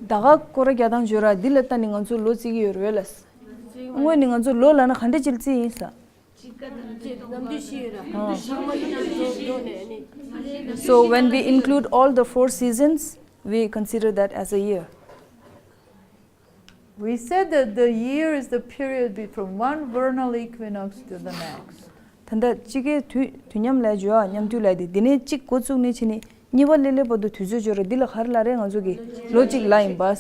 ཟླ་སྐར་སྐོར་ར་རྒྱག་སྟངས་བརྗོད་ར་འདི་ལ་ལྟ་ནས་ང་ཚོ་ལོ་བརྩི་གི་ཡོད་རེད་ལ། དངོས་ནས་ང་ཚོ་ལོ་ལབ་ན་ག་འདྲ་ཅིག་བརྩི་ཡིན་ས། So when we include all the four seasons, we consider that as a year. We said that the year is the period be- from one vernal equinox to the next. ད་ལྟ་དཔྱིད་ཀའི་དུས་དུས་མཉམ་ལ་བརྗོད་ཨ་མཉམ་དུས་ལ་དེ་དེ་ནས་གཅིག་འགོ་བཙུགས་ནས་ཕྱིན་ནས་གཉིས་པ་སླེབས་སླེབས་བར་དུ་དུས་ཚོད་བརྗོད་ར་འདི་ལ་ག་རེ་ལབ་རེད་ང་ཚོ་གི་ལོ་གཅིག་ལ་ཡིན་པ།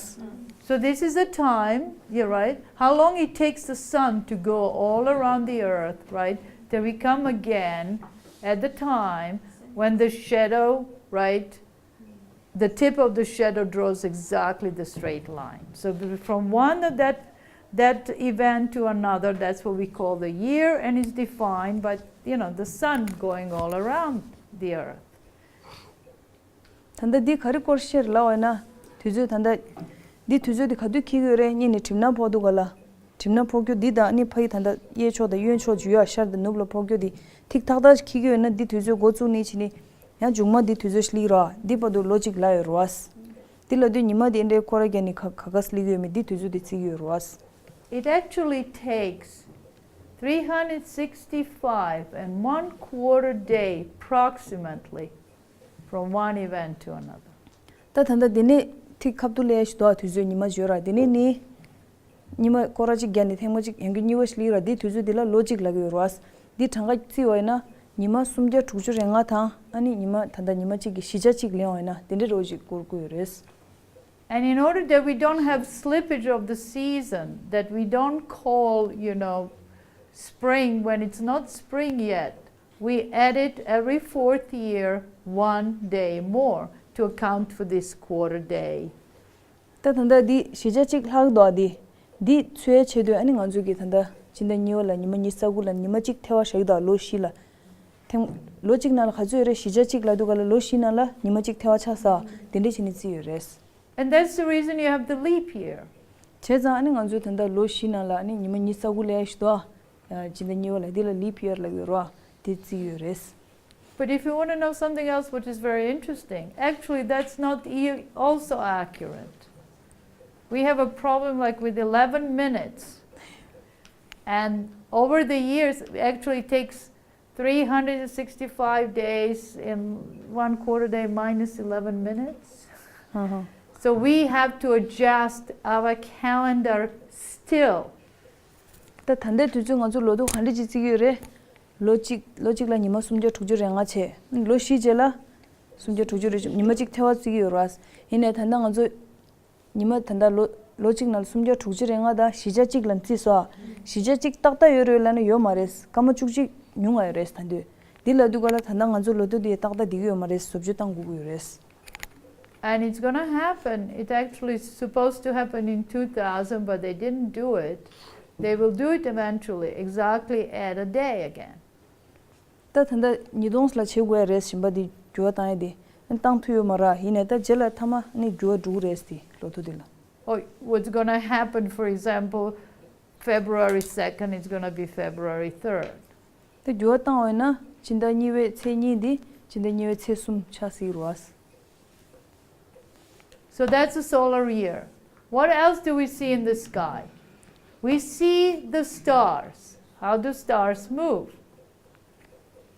So this is the time, you're right, how long it takes the sun to go all around the earth, right? Till we come again at the time when the shadow, right, the tip of the shadow draws exactly the straight line. So b- from one of that that event to another, that's what we call the year, and it's defined by, you know, the sun going all around the earth. ད་ལྟ་འདི་ག་རེ་སྐོར་བཤད་ལབ་པ་ཡིན་ན། དུས་ཚོད་ད་ལྟ་འདི་དུས་ཚོད་འདི་ག་དུས་འཁེལ་གྱི་ཡོད་རེད་སྙིང་ནས་གྲིབ་ནག་ཕོག་འདུག་ག་ལ། གྲིབ་ནག་ཕོག་རྒྱུ་འདི་དང་ཨ་ནི་ཕ་ཡི་ད་ལྟ་གཡས་ཕྱོགས་དང་གཡོན་ཕྱོགས་ཀྱི་ཡོད་ཤར་དང་ནུབ་ལ་ཕོག་རྒྱུ་འདི་ཐིག་ཐག་ཐག་འཁེལ་གྱི་ཡོད་ན་འདི་དུས་ཚོད་འགོ་བཙུགས་ནས་ཕྱིན་ནས་ཡང་མཇུག་མ་འདི་དུས་ཚོད་སླེབས་ར་འདི་བར་དུ་ལོ་གཅིག་ལ་ཡོད་རེད་བ། འདི་ལ་དུས་ཉི་མ་འདི་འདྲའི་སྐོར་ར་རྒྱག་ནས་ག་ག་ག་སླེབས་ཀྱི་ཡོད་མེད་འདི་དུས་ཚོད་འདི་བརྩི་གི་ཡོད་རེད་བ། It actually takes three hundred sixty-five and one quarter day approximately from one event to another. ད་ད་ལྟ་འདི་ནས་ཐིག་ཁ་ཐུག་ལས་ཞུ་དོ་དུས་ཚོད་ཉི་མ་བརྗོད་ར་འདི་ནས་ནི། ཉི་མ་སྐོར་ར་གཅིག་བརྒྱབ་ནས་ཐེངས་མ་གཅིག་ཡང་བསྐྱར་གཉིས་པ་ཞིག་སླེབས་ར་འདི་དུས་ཚོད་འདི་ལ་ལོ་གཅིག་ལབ་ཀྱི་ཡོད་རེད་བ། འདི་གྲངས་ཀ་བརྩིས་པ་ཡིན་ན་ཉི་མ་སུམ་བརྒྱ་དྲུག་ཅུ་རེ་ལྔ་དང་ཨ་ནི་ཉི་མ་ད་ལྟ་ཉི་མ་གཅིག་གི་བཞི་ཆ་གཅིག་ལེན་པ་ཡིན་ན་དེ་འདྲའི་རོ་གཅིག་སྐོར་དགོས་ཡོད་རེད། And in order that we don't have slippage of the season, that we don't call, you know, spring when it's not spring yet, we added every fourth year one day more to account for this quarter day. ད་ད་ལྟ་འདི་བཞི་ཆ་གཅིག་ལྷག་འདུག་འདི། འདི་འཚོལ་ཡ་ཆེད་དུ་ཨ་ནི་ང་ཚོ་གི་ད་ལྟ་སྤྱི་ཟླ་གཉིས་པ་ལ་ཉི་མ་ཉི་ཤུ་རྩ་དགུ་ལ་ཉི་མ་གཅིག་ཐལ་བ་བཞག་གི་འདུག་ལོ་བཞི་ལ། ཐེངས་ལོ་གཅིག་ནང་ལ་ག་ཚོད་ཡོད་རེད། བཞི་ཆ་གཅིག་ལབ་དུས་ག་ལ་ལོ་བཞི་ནང་ལ་ཉི་མ་གཅིག་ཐལ་བ་ཆགས་ས་དེ་འདྲས་བྱས་ནས་བརྩིས་ཡོད་རེད། And that's the reason you have the leap year. བྱས་ཙང་ཨ་ནི་ང་ཚོས་ད་ལྟ་ལོ་བཞི་ནང་ལ་ཨ་ནི་ཉི་མ་ཉི་ཤུ་རྩ་དགུ་ལས་ཞིག་འདུག་ཨ། སྤྱི་ཟླ་གཉིས་པ་ལ་འདི་ལ་leap year ལབ་ཡོད་རེད་བ། དེ་བརྩིས་ཡོད་རེད། But if you want to know something else which is very interesting, actually that's not e- also accurate. We have a problem like with eleven minutes. And over the years, it actually takes three hundred sixty-five days in one quarter day minus eleven minutes. ཧ་ཧ། So we have to adjust our calendar still. ད་ད་ལྟའི་དུས་ཚོད་ང་ཚོ་ལོ་ཐོ་ག་འདྲ་ཅིག་བརྩི་གི་ཡོད་རེད། ལོ་གཅིག་ལོ་གཅིག་ལ་ཉི་མ་སུམ་བརྒྱ་དྲུག་ཅུ་རེ་ལྔ་བྱས། ལོ་བཞི་རྗེས་ལ་སུམ་བརྒྱ་དྲུག་ཅུ་རེ་ཉི་མ་གཅིག་ཐལ་བ་བརྩི་གི་ཡོད་རེད། ཡིན་ནའི་ད་ལྟ་ང་ཚོ་ཉི་མ་ད་ལྟ་ལོ་ལོ་གཅིག་ནང་ལ་སུམ་བརྒྱ་དྲུག་ཅུ་རེ་ལྔ་དང་བཞི་ཆ་གཅིག་ལ་བརྩིས་སོ། བཞི་ཆ་གཅིག་ཏག་ཏག་ཡོད་རེད་ལབ་ན་ཡོད་མ་རེད། སྐར་མ་བཅུ་གཅིག་ཉུང་ང་ཡོད་རེད་ད་དུས། འདི་ལབ་དུས་ག་ལ་ད་ལྟ་ང་ཚོ་ལོ་ཐོ་འདི་ཏག་ཏག་བསྡད་ཀྱི་ཡོད་མ་རེད། བཟོ་བཅོས་བཏང་དགོས་ཀྱི་ཡོད་རེད། And it's going to happen. It actually is supposed to happen in two thousand, but they didn't do it. They will do it eventually, exactly at a day again. ད་ད་ལྟ་ཉིས་སྟོང་ལ་བྱེད་དགོས་ཡ་རེད། ཞིང་པ་འདི་འགྱུར་བ་བཏང་ཡ་འདི་བཏང་ཐུབ་ཡོད་མ་རེད། ཡིན་ནའི་ད་རྗེས་ལ་མཐའ་མ་ནི་འགྱུར་བ་འགྲོ་གི་རེད་དེ་ལོ་ཐོ་འདི་ལ། Oh, what's going to happen, for example, February second, it's going to be February third. ད་འགྱུར་བ་བཏང་བ་ཡིན་ན་སྤྱི་ཟླ་གཉིས་པའི་ཚེས་གཉིས་འདི་སྤྱི་ཟླ་གཉིས་པའི་ཚེས་གསུམ་ཆགས་སྲིད་རེད། So that's a solar year. What else do we see in the sky? We see the stars. How do stars move?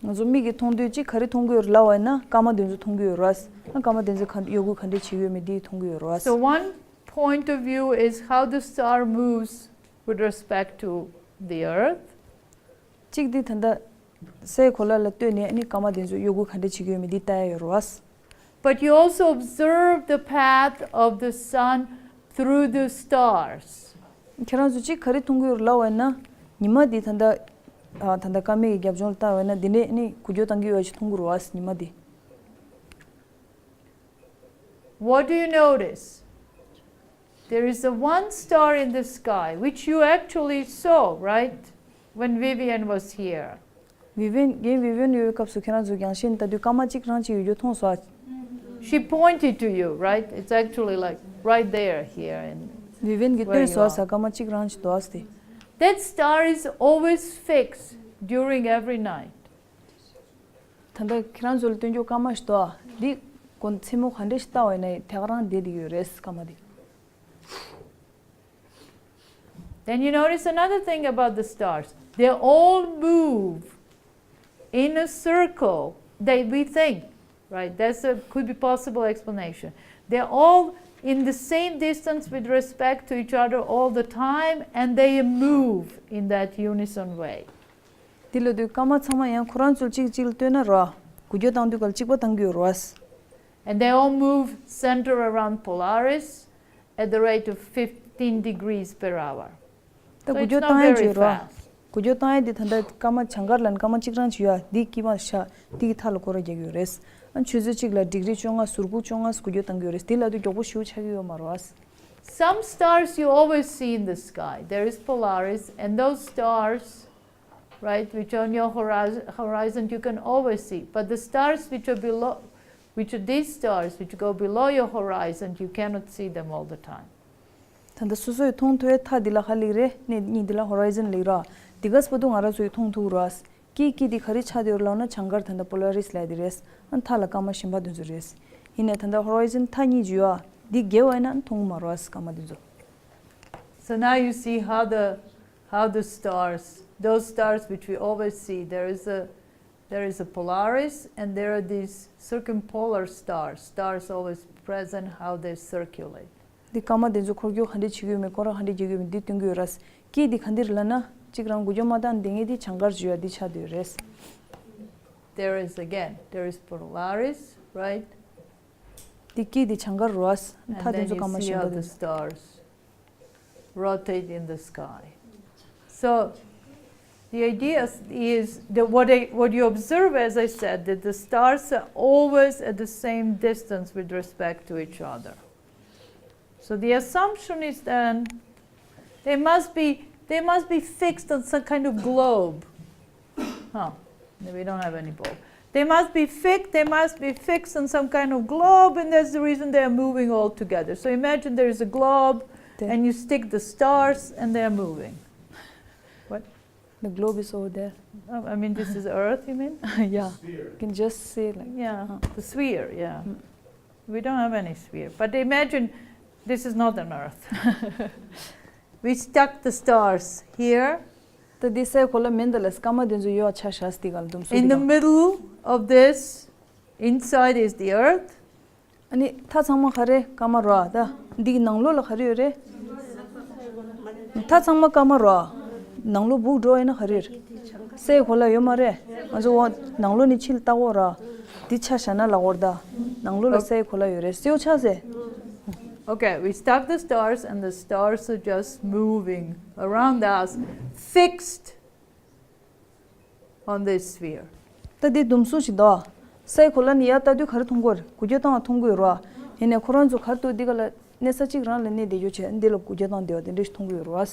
ང་ཚོ་མིག་གིས་མཐོང་དུས་གཅིག་ག་རེ་མཐོང་གི་ཡོད་རེད་ལབ་པ་ཡིན་ན་སྐར་མ་དེ་ཚོ་མཐོང་གི་ཡོད་རེད། ཨ་སྐར་མ་དེ་ཚོ་ག་འདྲ་གཡོ་འགུལ་ག་འདྲ་བྱེད་ཀྱི་ཡོད་མེད་འདི་མཐོང་གི་ཡོད་རེད། So one point of view is how the star moves with respect to the earth. གཅིག་འདི་ད་ལྟ་སའི་གོ་ལ་ལ་ལྟོས་ནས་ཨ་ནི་སྐར་མ་དེ་ཚོ་གཡོ་འགུལ་ག་འདྲ་བྱེད་ཀྱི་ཡོད་མེད་འདི་ལྟ་ཡ་ཡོད་རེད། But you also observe the path of the sun through the stars. ཁྱེད་རང་ཚོ་གཅིག་ག་རེ་མཐོང་གི་ཡོད་རེད་ལབ་པ་ཡིན་ན་ཉི་མ་འདི་ད་ལྟ་ཨ་ད་ལྟ་སྐར་མའི་རྒྱབ་ལྗོངས་ལ་ལྟ་བ་ཡིན་ན་འདི་ནས་ཨ་ནི་འགུལ་སྐྱོད་བཏང་གི་ཡོད་ཅིག་མཐོང་གི་རེད་ཉི་མ་འདི། What do you notice? There is a one star in the sky, which you actually saw, right? When Vivian was here. Vivian, རྒན་Vivian་ཡོད་སྐབས་སུ་ཁྱེད་རང་ཚོ་རྒྱང་ཤེལ་ལྟ་དུས་སྐར་མ་གཅིག་རང་ཅིག་ཡོད་རྒྱུ་མཐོང་སོང་ཨ། She pointed to you, right? It's actually like right there, here. And Vivian་གིས་where སྟོན་you སོང་ཨ། are. སྐར་མ་གཅིག་རང་ཅིག་འདུག་ཨ་སྟེ། That star is always fixed during every night. ད་ལྟ་ཁྱེད་རང་ཚོ་ལ་སྟོན་རྒྱུ་སྐར་མ་ཞིག་འདུག་ཨ། འདི་མགོ་མཚན་མོ་ག་འདྲ་ཞིག་ལྟ་བ་ཡིན་ན་དེ་ག་རང་བསྡད་དེ་ཡོད་རེད་སྐར་མ་འདི། Then you notice another thing about the stars. They all move in a circle. They, we think, right? That's a could be possible explanation. They're all in the same distance with respect to each other all the time, and they move in that unison way. འདི་ལ་དུས་སྐར་མ་ཚང་མ་ཡང་ཁོ་རང་ཚོ་གཅིག་གཅིག་ལ་ལྟོས་ན་ར་འགུལ་སྐྱོད་བཏང་དུས་ག་ལ་གཅིག་པ་བཏང་གི་ཡོད་རེད། And they all move center around Polaris at the rate of fifteen degrees per hour. ད་So འགུལ་it's སྐྱོད་not བཏང་ཡ་very བྱེད་རོགས། fast. འགུལ་སྐྱོད་བཏང་ཡ་འདི་ད་ལྟ་སྐར་མ་བྱང་སྐར་ལ་ནི་སྐར་མ་གཅིག་རང་བྱེད་ཡ་འདི་སྐྱིད་པ་ཤ་འདི་གི་མཐའ་ལ་སྐོར་ར་རྒྱག་གི་ཡོད་རེད། ཨ་ཆུ་ཚོད་གཅིག་ལ་ཌིག་རི་བཅོ་ལྔ་ཟུར་ཁུག་བཅོ་ལྔ་འགུལ་སྐྱོད་བཏང་གི་ཡོད་རེད། འདི་ལ་དུས་མགྱོགས་པོ་ཞེ་པོ་ཆགས་ཀྱི་ཡོད་མ་རེད། Some stars you always see in the sky. There is Polaris, and those stars, right, which are on your horiz- horizon, you can always see. But the stars which are below, which are these stars, which go below your horizon, you cannot see them all the time. ད་ལྟ་སོ་སོ་ཡི་མཐོང་ཐུབ་པའི་མཐའ་འདི་ལ་ཧ་ལིག་རེད། གནས་གཉིས་འདི་ལ་ཧོ་རའི་ཛོན་ལིག་ར། འདི་ག་སྤ་དུ་ང་རང་ཚོ་ཡི་མཐོང་ཐུབ་ར། སྐྱིད་སྐྱིད་འདི་ག་རེ་ཆགས་བསྡད་ཡོད་ལབ་ན་བྱང་སྐར་ད་ལྟ་པོ་ལ་རིས་ལབ་དེ་རེད། ཨ་མཐའ་ལ་སྐར་མ་གཞན་པ་དེ་ཚོ་རེད། ཡིན་ནའི་ད་ལྟ་ཧོ་རའི་ཛོན་མཐའ་གཉིས་ཅིག་ཡོད་ཨ། འདི་བརྒལ་བ་ཡིན་ན་མཐོང་གི་མ་རེད་ཨ་སྐར་མ་དེ་ཚོ། So now you see how the how the stars, those stars which we always see, there is a there is a Polaris, and there are these circumpolar stars, stars always present, how they circulate. འདི་སྐར་མ་དེ་ཚོ་འཁོར་སྐྱོད་ག་འདྲས་བྱེད་ཀྱི་ཡོད་མེད་སྐོར་ར་ག་འདྲས་རྒྱག་གི་ཡོད་མེད་འདི་སྟོན་གྱི་ཡོད་ར། སྐྱིད་འདི་ག་འདྲས་རེད་ལབ་ན་གཅིག་རང་འགུལ་སྐྱོད་མ་བཏང་བསྡད་མཁན་འདི་བྱང་སྐར་ཅིག་ཡོད་ཨ། འདི་ཆགས་བསྡད་ཡོད་རེད། There is again, there is Polaris, right? འདི་སྐྱིད་འདི་བྱང་སྐར་རེད་ཨ། མཐའ་And དེ་then ཚོ་you སྐར་མ་see གཞན་how པ་དེ་the ཚོ། Stars rotate in the sky. So the idea is, is that what, I, what you observe, as I said, that the stars are always at the same distance with respect to each other. So the assumption is then they must be, they must be fixed on some kind of globe. Huh. We don't have any bulb. They must be fixed. They must be fixed in some kind of globe, and that's the reason they are moving all together. So imagine there is a globe, There. And you stick the stars, and they are moving. What? The globe is over there. Oh, I mean, this is Earth. You mean? Yeah. You can just see like. Yeah, the sphere. Yeah. We don't have any sphere. But imagine, this is not an Earth. We stuck the stars here. ད་འདི་སའི་གོ་ལ་མིན་ད་ལ་སྐར་མ་དེ་ཚོ་ཡོད་ཆ་བཞག་སྟེ་ག་ལ་དུམ་སུ་འདི་In the ག་middle of this, inside is the Earth. ཨ་ནི་མཐའ་ཚང་མ་ག་རེ་སྐར་མ་རོ་ད་འདི་གི་ནང་ལོགས་ལ་ག་རེ་ཡོད་རེད། མཐའ་ཚང་མ་སྐར་མ་རོ། ནང་ལོགས་སྦུག་འགྲོ་ཡིན་ན་ག་རེ་ཡོད། སའི་གོ་ལ་ཡོད་མ་རེད། ང་ཚོ་འོ་ནང་ལོགས་ནས་ཕྱི་ལ་ལྟ་གོ་ར། འདི་ཆ་བཞག་ན་ལ་གོར་ད། ནང་ལོགས་ལ་སའི་གོ་ལ་ཡོད་རེད་སེའུ་ཆ་ཟེ། Okay, we stuck the stars, and the stars are just moving around us, fixed on this sphere. ད་འདི་དུམ་སུ་ཞིག་འདུག་སའི་གོ་ལ་ནི་ཡར་ལྟ་དུས་ག་རེ་མཐོང་གི་ཡོད་རེད། འགུལ་སྐྱོད་བཏང་བ་མཐོང་གི་ཡོད་རེད། ཡིན་ནའི་ཁོ་རང་ཚོ་ག་རེ་འདུག་འདི་ག་ལ་གནས་ས་གཅིག་རང་ལ་གནས་བསྡད་རྒྱུ་བྱས་འདི་ལ་འགུལ་སྐྱོད་བཏང་བསྡད་པ་དེ་འདྲ་ཞིག་མཐོང་གི་ཡོད་རེད།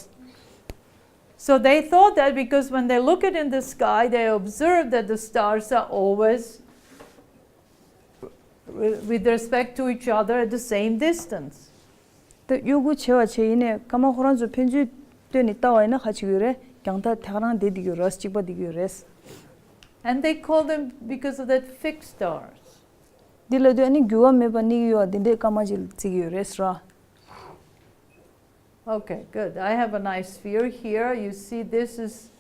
So they thought that because when they look it in the sky, they observe that the stars are always, with respect to each other, at the same distance. ད་གཡོ་འགུལ་བྱེད་པ་བྱས་ཡིན་ནའི་སྐར་མ་ཁོ་རང་ཚོ་ཕན་ཚུན་ལྟོས་ནས་ལྟ་བ་ཡིན་ན་ཁ་ཅིག་ཡོད་རེད། རྒྱང་ཐག་ཐག་རང་དེ་འདི་ཡོད་རེད། གཅིག་པ་འདི་ཡོད་རེད། And they call them, because of that, fixed stars. འདི་ལ་དུས་ཨ་ནི་འགྱུར་བ་མེད་པ་གནས་ཀྱི་ཡོད་པ་འདི་འདྲའི་སྐར་མ་ཅིག་བརྩི་གི་ཡོད་རེད་ཟེར་བ། Okay, good. I have a nice sphere here. You see, this is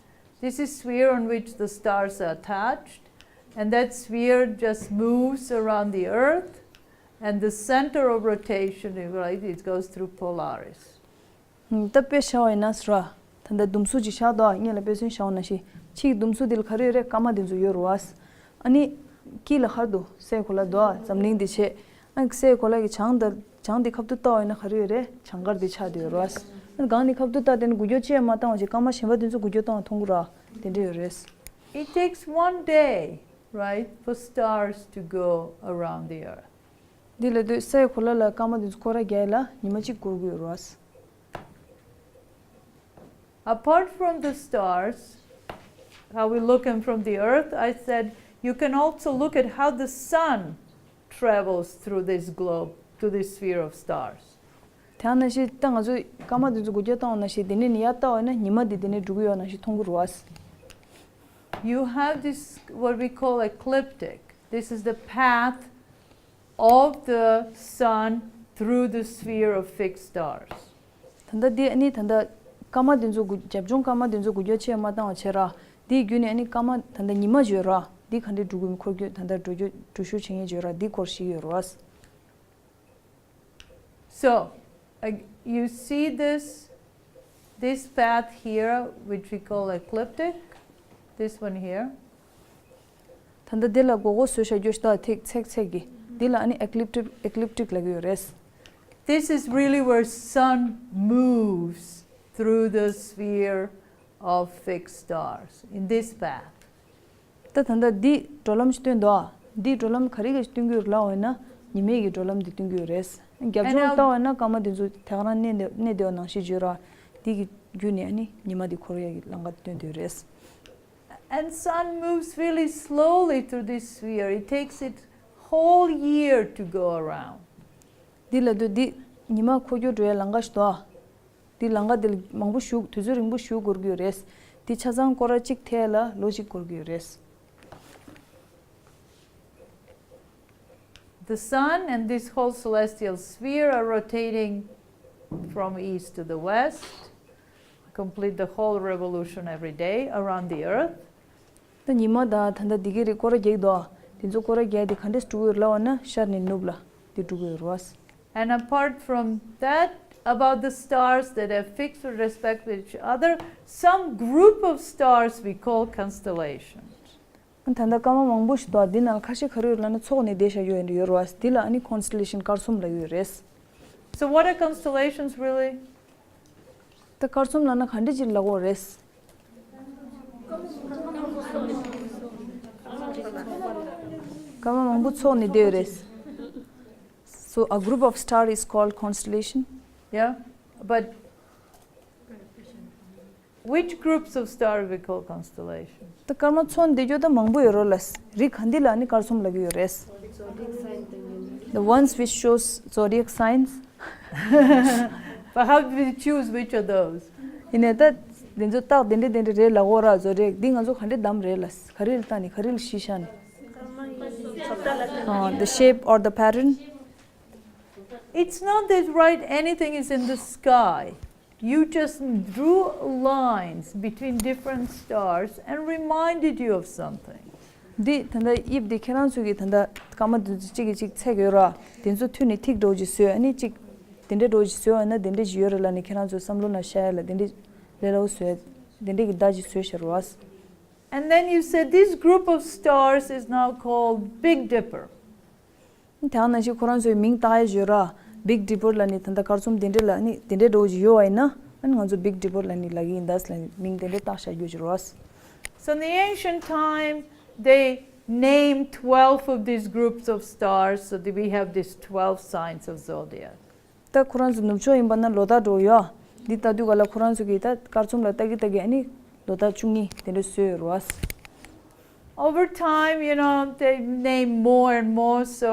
this is sphere on which the stars are attached, and that sphere just moves around the Earth, and the center of rotation, right, it goes through Polaris. ད་དཔེ་བཞག་པ་ཡིན་ན་ཟེར་བ། ད་ལྟ་དུམ་སུ་ཅིག་བཞག་འདུག་སྔོན་ལ་དཔེ་མཚོན་བཞག་པ་ནང་བཞིན་ཕྱིའི་དུམ་སུ་འདི་ལ་ག་རེ་ཡོད་རེད། སྐར་མ་འདི་ཚོ་ཡོད་རེད་བ། ཨ་ནི་དཀྱིལ་ལ་ག་རེ་འདུག་སའི་གོ་ལ་འདུག་འཛམ་གླིང་འདི་བྱས། ཨ་ནི་སའི་གོ་ལ་གི་བྱང་ད་བྱང་འདི་ཁ་ཐུག་ལྟ་བ་ཡིན་ན་ག་རེ་ཡོད་རེད། བྱང་སྐར་འདི་ཆགས་བསྡད་ཡོད་རེད་བ། ཨ་ནི་སྒང་ནས་ཁ་ཐུག་ལྟ་དེ་ནི་འགུལ་སྐྱོད་ཅི་ཡང་མ་བཏང་བ་བྱས་སྐར་མ་གཞན་པ་འདི་ཚོ་འགུལ་སྐྱོད་བཏང་བ་མཐོང་གི་རེད་བ། དེ་འདྲ་ཡོད་རེད། It takes one day, right, for stars to go around the Earth. འདི་ལ་དུས་སའི་གོ་ལ་ལ་སྐར་མ་འདི་ཚོ་སྐོར་ར་རྒྱག་ཡ་ལ་ཉི་མ་གཅིག་འགོར་གྱི་ཡོད་རེད་བ། Apart from the stars, how we look them from the earth, I said you can also look at how the sun travels through this globe to this sphere of stars. དེ་ནང་བཞིན་ད་ང་ཚོས་སྐར་མ་འདི་ཚོ་འགུལ་སྐྱོད་བཏང་བ་ནང་བཞིན་དེ་ནས་ནི་ཡར་ལྟ་བ་ཡིན་ན་ཉི་མ་འདི་དེ་ནས་འགྲོ་གི་ཡོད་ནང་བཞིན་མཐོང་གི་རེད་བ། You have this, what we call ecliptic. This is the path of the sun through the sphere of fixed stars. ད་ལྟ་འདི་ཨ་ནི་ད་ལྟ་སྐར་མ་འདི་ཚོ་འགུལ་རྒྱབ་ལྗོངས་སྐར་མ་འདི་ཚོ་འགུལ་སྐྱོད་ཆེ་མ་བཏང་བ་བྱས་ར། འདིའི་བརྒྱུད་ནས་ཨ་ནི་སྐར་མ་ད་ལྟ་ཉི་མ་བརྗོད་ར། འདི་ག་འདྲས་འགྲོ་གི་མི་འཁོར་རྒྱུ་ད་ལྟ་འགྲོ་རྒྱུ་འགྲོ་ཤུགས་ཆེ་ངེས་བརྗོད་ར་འདི་སྐོར་ཞིག་ཡོད་ར་བ། So, uh, you see this, this path here, which we call ecliptic, this one here. ད་ལྟ་འདི་ལ་མགོ་སྐོར་བཟོས་བཞག་རྒྱུ་ཞིག་ད་ཐིག་ཚེག་ཚེག་གི་འདི་ལ་ཨ་ནི་ecliptic ecliptic ལབ་ཀྱི་ཡོད་རེད། This is really where sun moves through the sphere of fixed stars in this path. ད་ད་ལྟ་འདི་འགྲོ་ལམ་ཞིག་སྟོན་འདུག་འདིའི་འགྲོ་ལམ་ག་རེ་ག་ཞིག་སྟོན་གྱི་ཡོད་ལབ་པ་ཡིན་ན་ཉི་མའི་གི་འགྲོ་ལམ་འདི་སྟོན་གྱི་ཡོད་རེད། རྒྱབ་ལྗོངས་ལྟ་བ་ཡིན་ན་སྐར་མ་འདི་ཚོ་དེ་ག་རང་གནས་བསྡད་གནས་བསྡད་པ་ནང་བཞིན་བརྗོད་ར། འདི་གི་བརྒྱུད་ནས་ཨ་ནི་ཉི་མ་འདི་འཁོར་ཡ་གི་ལམ་ཁ་སྟོན་བསྡད་ཡོད་རེད། And sun moves really slowly through this sphere. It takes it whole year to go around. འདི་ལ་དུས་འདི་ཉི་མ་འཁོར་རྒྱུག་འགྲོ་ཡ་ལམ་ཁ་ཞིག་འདུག་འདི་ལམ་ཁ་འདི་ལ་མང་པོ་ཞིག་དུས་ཚོད་རིང་པོ་ཞིག་འགོར་གྱི་ཡོད་རེད། འདི་ཆ་ཚང་སྐོར་ར་གཅིག་ཐེ་ལ་ལོ་གཅིག་འགོར་གྱི་ཡོད་རེད། The sun and this whole celestial sphere are rotating from east to the west, complete the whole revolution every day around the earth. ད་ཉི་མ་དང་ད་ལྟ་འདི་གའི་རིགས་སྐོར་ར་རྒྱག་གི་འདུག་འདི་ཚོ་སྐོར་ར་རྒྱག་དེ་ག་འདྲས་འགྲོ་གི་ཡོད་ལབ་པ་ན་ཤར་ནས་ནུབ་ལ་འདི་འགྲོ་གི་ཡོད་རེད་བ། And apart from that, about the stars that have fixed with respect to each other, some group of stars we call constellations. ད་ལྟ་སྐར་མ་མང་པོ་ཞིག་འདུག་འདི་ནང་ཁ་ཤས་ག་རེ་ཡོད་ལབ་ན་ཚོགས་ནས་བསྡད་བཞག་ཡོད་ཡོད་རེད་བ། འདི་ལ་ཨ་ནི་constellation སྐར་ཚོམ་ལབ་ཡོད་རེད། So what are constellations really? ད་སྐར་ཚོམ་ལབ་ན་ག་འདྲས་ཅིག་ལབ་དགོས་རེད། སྐར་མ་མང་པོ་ཚོགས་ནས་བསྡད་ཡོད་རེད། So a group of star is called constellation. Yeah, but Which groups of stars we call constellations? ད་སྐར་མ་ཚོ་འདི་རྒྱུ་ད་མང་པོ་ཡོད་རོ་ལ། རིགས་ག་འདི་ལ་ནི་སྐར་ཚོམ་ལབ་ཀྱི་ཡོད་རེད། The ones which shows zodiac signs. But how do we choose which of those? ཡིན་ནའི་ད་འདི་ཚོ་རྟགས་འདི་འདྲ་འདི་འདྲ་རེད་ལབ་དགོས་ར། zodiac འདི་ང་ཚོ་ག་འདྲ་བདམས་རེད་ལ། ག་རེ་ལ་བལྟས་ནས་ག་རེ་ལ་གཞི་བཞག་ནས། The shape or the pattern. It's not that, right, anything is in the sky. You just drew lines between different stars and reminded you of something. འདི་ད་ལྟ་དབྱིབས་འདི་ཁྱེད་རང་ཚོ་གི་ད་ལྟ་སྐར་མ་འདི་ཚོ་གཅིག་གིས་གཅིག་ཚད་ཡོད་ར། དེ་ཚོ་མཐུད་ནས་ཐིག་འདྲ་བོ་ཅིག་བཟོས། ཨ་ནི་གཅིག་དེ་འདྲ་འདྲ་བོ་ཅིག་བཟོས་ཡོད་ན་དེ་འདྲ་ཅིག་ཡོད་རེད་ལབ་ནས་ཁྱེད་རང་ཚོ་བསམ་བློ་ནང་ཤར་ཡ་ལ་དེ་འདྲ་ལས་སླ་བོ་བཟོས། དེ་འདྲ་གི་བརྡ་ཅིག་བཟོས་ཤར་བ། And then you said this group of stars is now called Big Dipper. དེ་ནང་བཞིན་ཁོ་རང་ཚོའི་མིང་བཏགས་ཡ་ཡོད་ར། Big Dipper ལབ་ནི་ད་ལྟ་སྐར་ཚོམ་དེ་འདྲ་ལ་ནི་དེ་འདྲའི་འདྲ་བོ་ཅིག་ཡོད་པ་ཡིན་ན། ཨ་ནི་ང་ཚོ་Big Dipper ལབ་ནི་ལབ་ཀྱི་ཡིན་ད་ཟེར་ལབ་ནི་མིང་དེ་འདྲ་བཏགས་བཞག་རྒྱུ་ཅིག་རེད་བ། So in the ancient time, they named twelve of these groups of stars, so that we have these twelve signs of zodiac. ད་ཁོ་རང་ཚོ་ནུབ་ཕྱོགས་ཡིན་པ་ན་ལོ་རྟགས་འདྲ་བོ་ཡོད། འདི་ལྟ་དུས་ག་ལ་ཁོ་རང་ཚོ་གིས་ད་སྐར་ཚོམ་ལ་ལྟ་གི་ལྟ་གི་ཨ་ནི་ལོ་རྟགས་བཅུ་གཉིས་དེ་འདྲ་བཟོས་ཡོད་རེད་བ། Over time, you know, they name more and more. So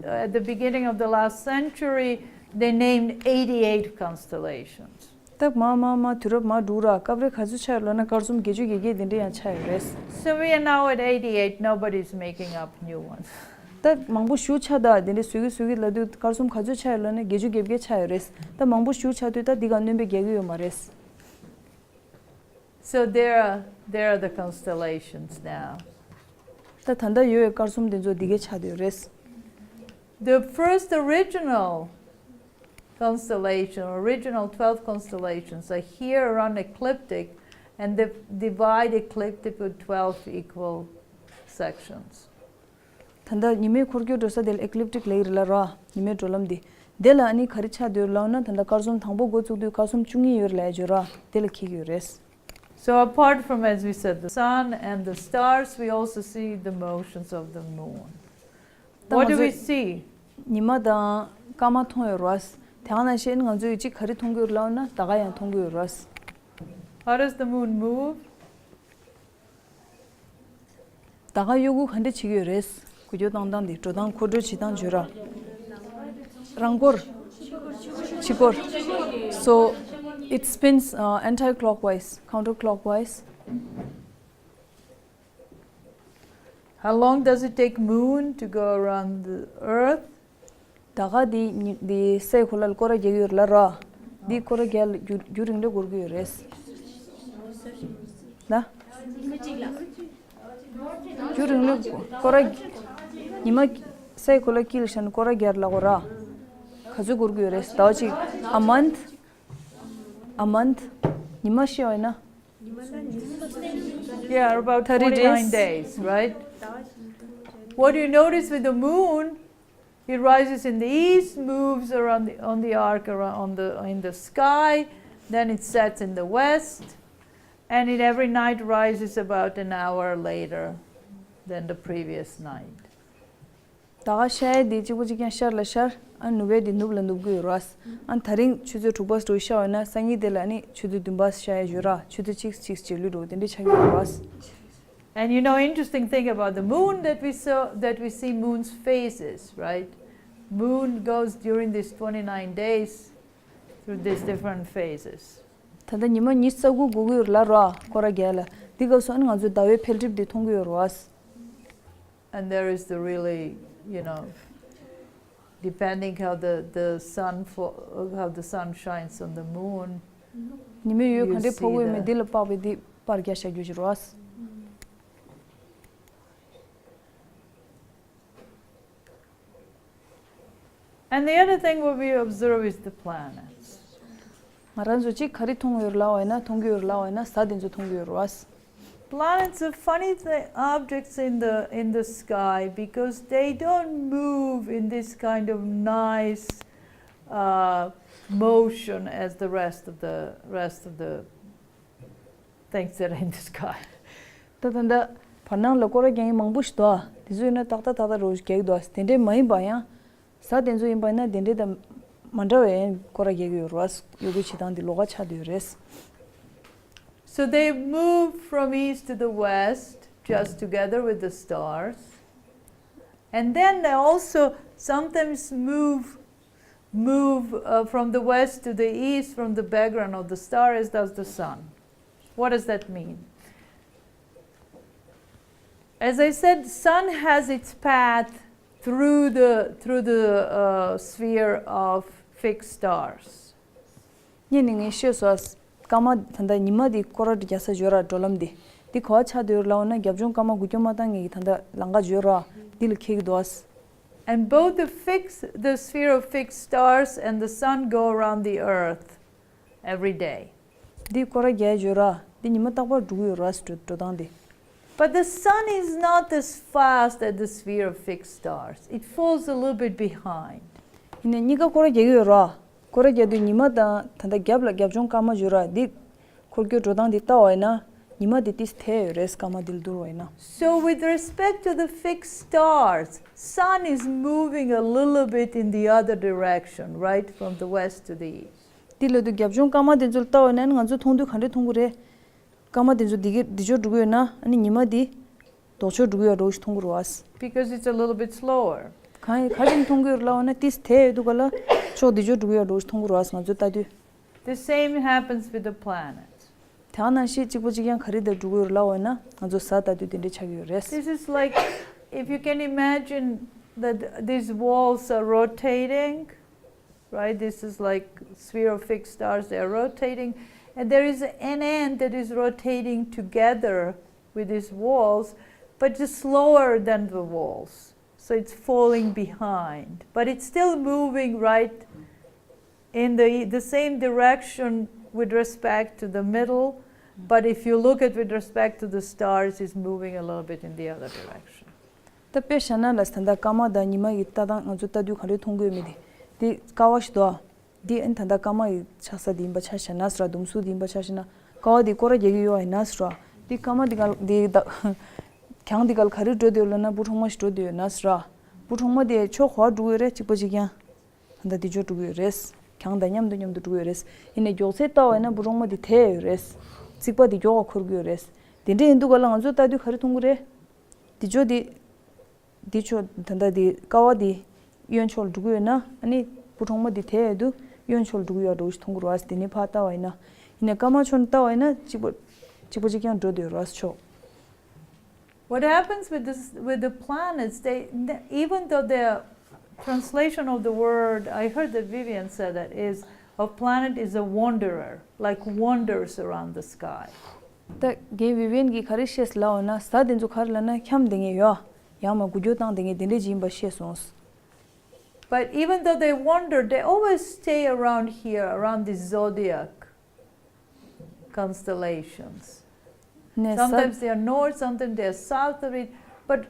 uh, at the beginning of the last century, they named eighty-eight constellations. ད་མར་མར་མར་དུས་རབས་མར་འགྲོ་ར། སྐབས་རེ་ག་ཚོད་ཆགས་ཡོད་ལབ་ན་སྐར་ཚོམ་བརྒྱད་ཅུ་གྱ་བརྒྱད་དེ་འདྲ་ཡང་ཆགས་ཡོད་རེད། So we are now at eighty-eight. Nobody is making up new ones. ད་མང་པོ་ཞེ་པོ་ཆགས་ད་དེ་འདྲ་བཟོ་གི་བཟོ་གི་ལབ་དུས་སྐར་ཚོམ་ག་ཚོད་ཆགས་ཡོད་ལབ་ན་བརྒྱད་ཅུ་གྱ་བརྒྱད་ཆགས་ཡོད་རེད། ད་མང་པོ་ཞེ་པོ་ཆགས་དུས་ད་འདི་ག་སྣོན་པ་རྒྱག་གི་ཡོད་མ་རེད། So there are, there are the constellations now. ད་ད་ལྟ་ཡོད་པའི་སྐར་ཚོམ་དེ་ཚོ་འདི་གས་ཆགས་བསྡད་ཡོད་རེད། The first original constellation, original twelve constellations, are here around ecliptic, and they divide ecliptic with twelve equal sections. ད་ལྟ་ཉི་མའི་འཁོར་སྐྱོད་འགྲོ་ས་དེ་ལ་ecliptic ལབ་ཀྱི་རེད་ལ་ར། ཉི་མའི་འགྲོ་ལམ་འདི། དེ་ལ་ཨ་ནི་ག་རེ་ཆགས་བསྡད་ཡོད་ལབ་ན་ད་ལྟ་སྐར་ཚོམ་དང་པོ་འགོ་བཙུགས་དུས་སྐར་ཚོམ་བཅུ་གཉིས་ཡོད་རེད་ལབ་ཡ་ཅིག་ཡོད་ར། དེ་ལ་འཁེལ་གྱི་ཡོད་རེད། So apart from, as we said, the sun and the stars, we also see the motions of the moon. What do we see? ཉི་མ་དང་སྐར་མ་མཐོང་ཡོད་རེད་བ། དེ་ག་ནང་བཞིན་ང་ཚོས་གཅིག་ག་རེ་མཐོང་གི་ཡོད་རེད་ལབ་ན་ཟླ་བ་ཡང་མཐོང་གི་ཡོད་རེད་བ། How does the moon move? ཟླ་བ་གཡོ་འགུལ་ག་འདྲ་བྱེད་ཀྱི་ཡོད་རེད། འགུལ་སྐྱོད་བཏང་སྟངས་དེ་འགྲོ་སྟངས་འཁོར་འགྲོས་བྱེད་སྟངས་བརྗོད་ར། རང་འཁོར། ཕྱི་འཁོར། So it spins uh, anti-clockwise, counterclockwise. How long does it take moon to go around the earth? ཟླ་བ་འདི་ཉི་འདི་སའི་གོ་ལ་ལ་སྐོར་ར་རྒྱག་གི་ཡོད་རེད་ལ་ར། འདི་སྐོར་ར་རྒྱག་ལ་རྒྱུ་རྒྱུ་རིང་ལ་འགོར་གི་ཡོད་རེད། ལ། རྒྱུ་རིང་ལ་སྐོར་ར་ཉི་མ་སའི་གོ་ལ་དཀྱིལ་ལ་བཞག་ནས་སྐོར་ར་རྒྱག་ལ་གོ་ར། ག་ཚོད་འགོར་གི་ཡོད་རེད་ཟླ་བ་གཅིག a month, a month. ཉི་མ་བཤད་པ་ཡིན་ན། Yeah, about thirty twenty-nine days. Days, right? What you notice with the moon, it rises in the east, moves around the, on the arc around on the in the sky, then it sets in the west, and it every night rises about an hour later than the previous night. ཟླ་བ་ཤར་ཡས་དེ་གཅིག་པོ་གཅིག་རྐྱང་ཤར་ལ་ཤར། ཨ་ནུབ་ཡས་དེ་ནུབ་ལ་ནུབ་ཀྱི་ཡོད་རེད་བ། ཨ་ད་རིང་ཆུ་ཚོད་དྲུག་པ་འགྲོ་ཤར་བ་ན་སང་ཉིན་དེ་ལ་ནི་ཆུ་ཚོད་བདུན་པ་ཤར་ཡས་ཡོད་ར། ཆུ་ཚོད་གཅིག་གཅིག་བྱེད་ལུས་འགྲོ་དེ་འདྲ་ཆགས་ཀྱི་ཡོད་རེད་བ། And you know, interesting thing about the moon that we saw that we see moon's phases, right? Moon goes during these twenty-nine days through these different phases. ད་ལྟ་ཉི་མ་ཉི་ཤུ་རྩ་དགུ་འགོར་གྱི་ཡོད་རེད་ལ་ར། སྐོར་ར་རྒྱག་ལ། འདི་སྐབས་སུ་ཨ་ནི་ང་ཚོའི་ཟླ་བའི་འཕེལ་འགྲིབ་འདི་མཐོང་གི་ཡོད་རེད་བ། And there is the really, you know, depending how the, the sun fo- how the sun shines on the moon. ཉི་མའི་འོད་You ག་འདྲའི་ཕོག་གི་ཡོད་མེད་see the- འདི་ལ་དཔག་པའི་འདི་པར་རྒྱག་བཞག་རྒྱུ་ཞིག་རེད་བ། And the other thing what we observe is the planets. ང་རང་ཚོ་གཅིག་ག་རེ་མཐོང་ཡོད་ལབ་པ་ཡིན་ན་མཐོང་གི་ཡོད་ལབ་པ་ཡིན་ན་གཟའ་དེ་ཚོ་མཐོང་གི་ཡོད་རེད་བ། Planets are funny th- objects in the in the sky because they don't move in this kind of nice uh, motion as the rest of the rest of the things that are in the sky. ད་ད་ད་བར་སྣང་ལ་སྐོར་ར་རྒྱག་མཁན་མང་པོ་ཞིག་འདུག་དེ་ཚོ་ཡིན་ན་ཏག་ཏག་ཏག་ཏག་རོ་རྒྱག་གི་འདུག་དེ་འདྲས་མ་ཡིན་པ་ཡང་། གཟའ་དེ་ཚོ་ཡིན་པ་ཡིན་ན་དེ་འདྲས་དང་མ་འདྲ་བའི་སྐོར་ར་རྒྱག་གི་ཡོད་རེད་བ། གཡོ་འགུལ་བྱེད་སྟངས་འདི་ལོགས་ཀ་ཆགས་བསྡད་ཡོད་རེད། So they move from east to the west, just together with the stars. And then they also sometimes move move uh, from the west to the east, from the background of the star, as does the sun. What does that mean? As I said, sun has its path through the through the uh, sphere of fixed stars. ངས་ནི་ངས་ཤེས་སོ། སྐར་མ་ད་ལྟ་ཉི་མ་འདི་སྐོར་ར་རྒྱག་ས་ཡོད་ར། འགྲོ་ལམ་འདི་འདི་ག་བ་ཆགས་བསྡད་ཡོད་ལབ་ན། རྒྱབ་ལྗོངས་སྐར་མ་འགུལ་སྐྱོད་མ་བཏང་མཁན་གྱི་ད་ལྟ་ལམ་ཁ་ཡོད་ར། འདི་ལ་འཁེལ་གྱི་འདུག་ཨ། And both the fixed, the sphere of fixed stars and the sun go around the earth every day. འདི་སྐོར་ར་རྒྱག་ཡོད་ར། འདི་ཉི་མ་རྟག་པར་འགྲོ་གི་ཡོད་ར། འགྲོ་འགྲོ་སྟངས་འདི། But the sun is not as fast as the sphere of fixed stars. It falls a little bit behind. ཡིན་ནའི་གཉིས་ཀ་སྐོར་ར་རྒྱག་གི་ཡོད་ར། སྐོར་ར་རྒྱག་དུས་ཉི་མ་དང་ད་ལྟ་རྒྱབ་ལ་རྒྱབ་ལྗོངས་སྐར་མ་ཡོད་ར། འདི་འཁོར་སྐྱོད་འགྲོ་སྟངས་འདི་ལྟ་བ་ཡིན་ན། ཉི་མ་འདི་ཏིས་དལ་ཡོད་རེད། སྐར་མ་འདི་ལ་བསྡུར་བ་ཡིན་ན། So with respect to the fixed stars, sun is moving a little bit in the other direction, right, from the west to the east. འདི་ལ་དུ་རྒྱབ་ལྗོངས་སྐར་མ་འདི་ཚོ་ལ་ལྟ་བ་ཡིན་ན་ང་ཚོ་མཐོང་དུས་ག་འདྲས་མཐོང་གི་རེད། སྐར་མ་འདི་ཚོ་འདི་གི་འདི་ཕྱོགས་འགྲོ་གི་ཡོད་ན། ཨ་ནི་ཉི་མ་འདི་ལྡོག་ཕྱོགས་འགྲོ་གི་ཡོད་འགྲོ་ཞིག་མཐོང་གི་རེད་བ། Because it's a little bit slower. གང་ཡིན་ག་རེ་མཐོང་གི་ཡོད་ལབ་ན། ཏིས་དལ་ཡོད་དུས་ག་ལ་ཕྱོགས་འདི་ཕྱོགས་འགྲོ་གི་ཡོད་འགྲོ་ཞིག་མཐོང་གི་རེད་བ། ང་ཚོ་ལྟ་དུས། The same happens with the planets. དེ་ནང་བཞིན་གཅིག་པ་གཅིག་རྐྱང་ག་རེ་དང་འགྲོ་གི་ཡོད་ལབ་ན། ང་ཚོ་གཟའ་ལྟ་དུས་དེ་འདྲས་ཆགས་ཀྱི་ཡོད་རེད། This is like, if you can imagine that these walls are rotating, right? This is like sphere of fixed stars, they are rotating. And there is an end that is rotating together with these walls, but just slower than the walls. So it's falling behind. But it's still moving right in the, the same direction with respect to the middle. But if you look at with respect to the stars, it's moving a little bit in the other direction. ད་དཔེ་བཞག་ན་ལ། ད་ལྟ་སྐར་མ་དང་ཉི་མ་གི་ལྟ་སྟངས་ང་ཚོ་ལྟ་དུས་ག་འདྲས་མཐོང་གི་ཡོད་མེད་དེ། དེ་ཀ་བ་ཞིག་འདུག་ཨ། འདི་ཨ་ནི་ད་ལྟ་སྐར་མ་ཡི་ཆགས་ས་འདི་ཡིན་པ་ཆ་བཞག་ན་ཟེར་ར། ཟླུམ་གཟུགས་འདི་ཡིན་པ་ཆ་བཞག་ན། ཀ་བ་འདི་སྐོར་ར་རྒྱག་གི་ཡོད་པ་ཡིན་ན་ཟེར་ར། འདི་སྐར་མ་འདི་ག་འདི་ད་གྱང་འདི་ག་ག་རེ་འགྲོ་འདོད་ལབ་ན། སྤུ་གྲོང་མ་ཞིག་འགྲོ་འདོད་ཡོད་ན་ཟེར་ར། སྤུ་གྲོང་མ་དེ་ཕྱོགས་ག་པར་འགྲོ་གི་ཡོད་རེད། གཅིག་པ་གཅིག་རྐྱང་། ད་ལྟ་འདི་ཕྱོགས་འགྲོ་གི་ཡོད་རེད། གྱང་དང་མཉམ་དུ་མཉམ་དུ་འགྲོ་གི་ཡོད་རེད། ཡིན་ནའི་མགྱོགས་ཚད་ལྟ་བ་ཡིན་ན་སྤུ་གྲོང་མ་འདི་དལ་ཡོད་རེད། རྩིག་པ་འདི་མགྱོགས་པ་འཁོར་གི་ཡོད་རེད། དེ་འདྲ་ཡིན་དུས་ག་ལ་ང་ཚོ་ལྟ་དུས་ག་རེ་མཐོང་གི་རེད། འདི་ཕྱོགས་འདི། འདི་ཕྱོགས་ད་ལྟ་འདི་ཀ་བ་འདི་གཡོན་ཕྱོགས་ལ་འགྲོ་གི་ཡོད་ན། ཨ་ནི་སྤུ་གྲོང་མ་འདི་དལ་ཡོད་དུས་གཡོན་ཕྱོགས་ལ་འགྲོ་གི་ཡོད་འགྲོ་ཞིག་མཐོང་གི་རེད་བ། དེ་ནས་ཕར་ལྟ་བ་ཡིན་ན། ཡིན་ནའི་སྐར་མ་ཕྱོགས་ནས་ལྟ་བ་ཡིན་ན་གཅིག་པ་གཅིག་པ་གཅིག་རྐྱང་འགྲོ་འདོད་རེད་བ། ཕྱོགས། What happens with this, with the planets? They, even though the translation of the word, I heard that Vivian said that, is of planet is a wanderer, like wanders around the sky. ད་རྒན་བི་བི་ཡན་གྱིས་ག་རེ་བཤད་ལབ་ན། གཟའ་དེ་ཚོ་ག་རེ་ལབ་ན་འཁྱམས་བསྡད་མཁན་ཡོད། ཡང་མ་འགུལ་སྐྱོད་བཏང་བསྡད་མཁན་དེ་འདྲས་ཅིག་ཡིན་པ་བཤད་སོང་། But even though they wander, they always stay around here, around the zodiac constellations. Sometimes they are north, sometimes they are south of it, but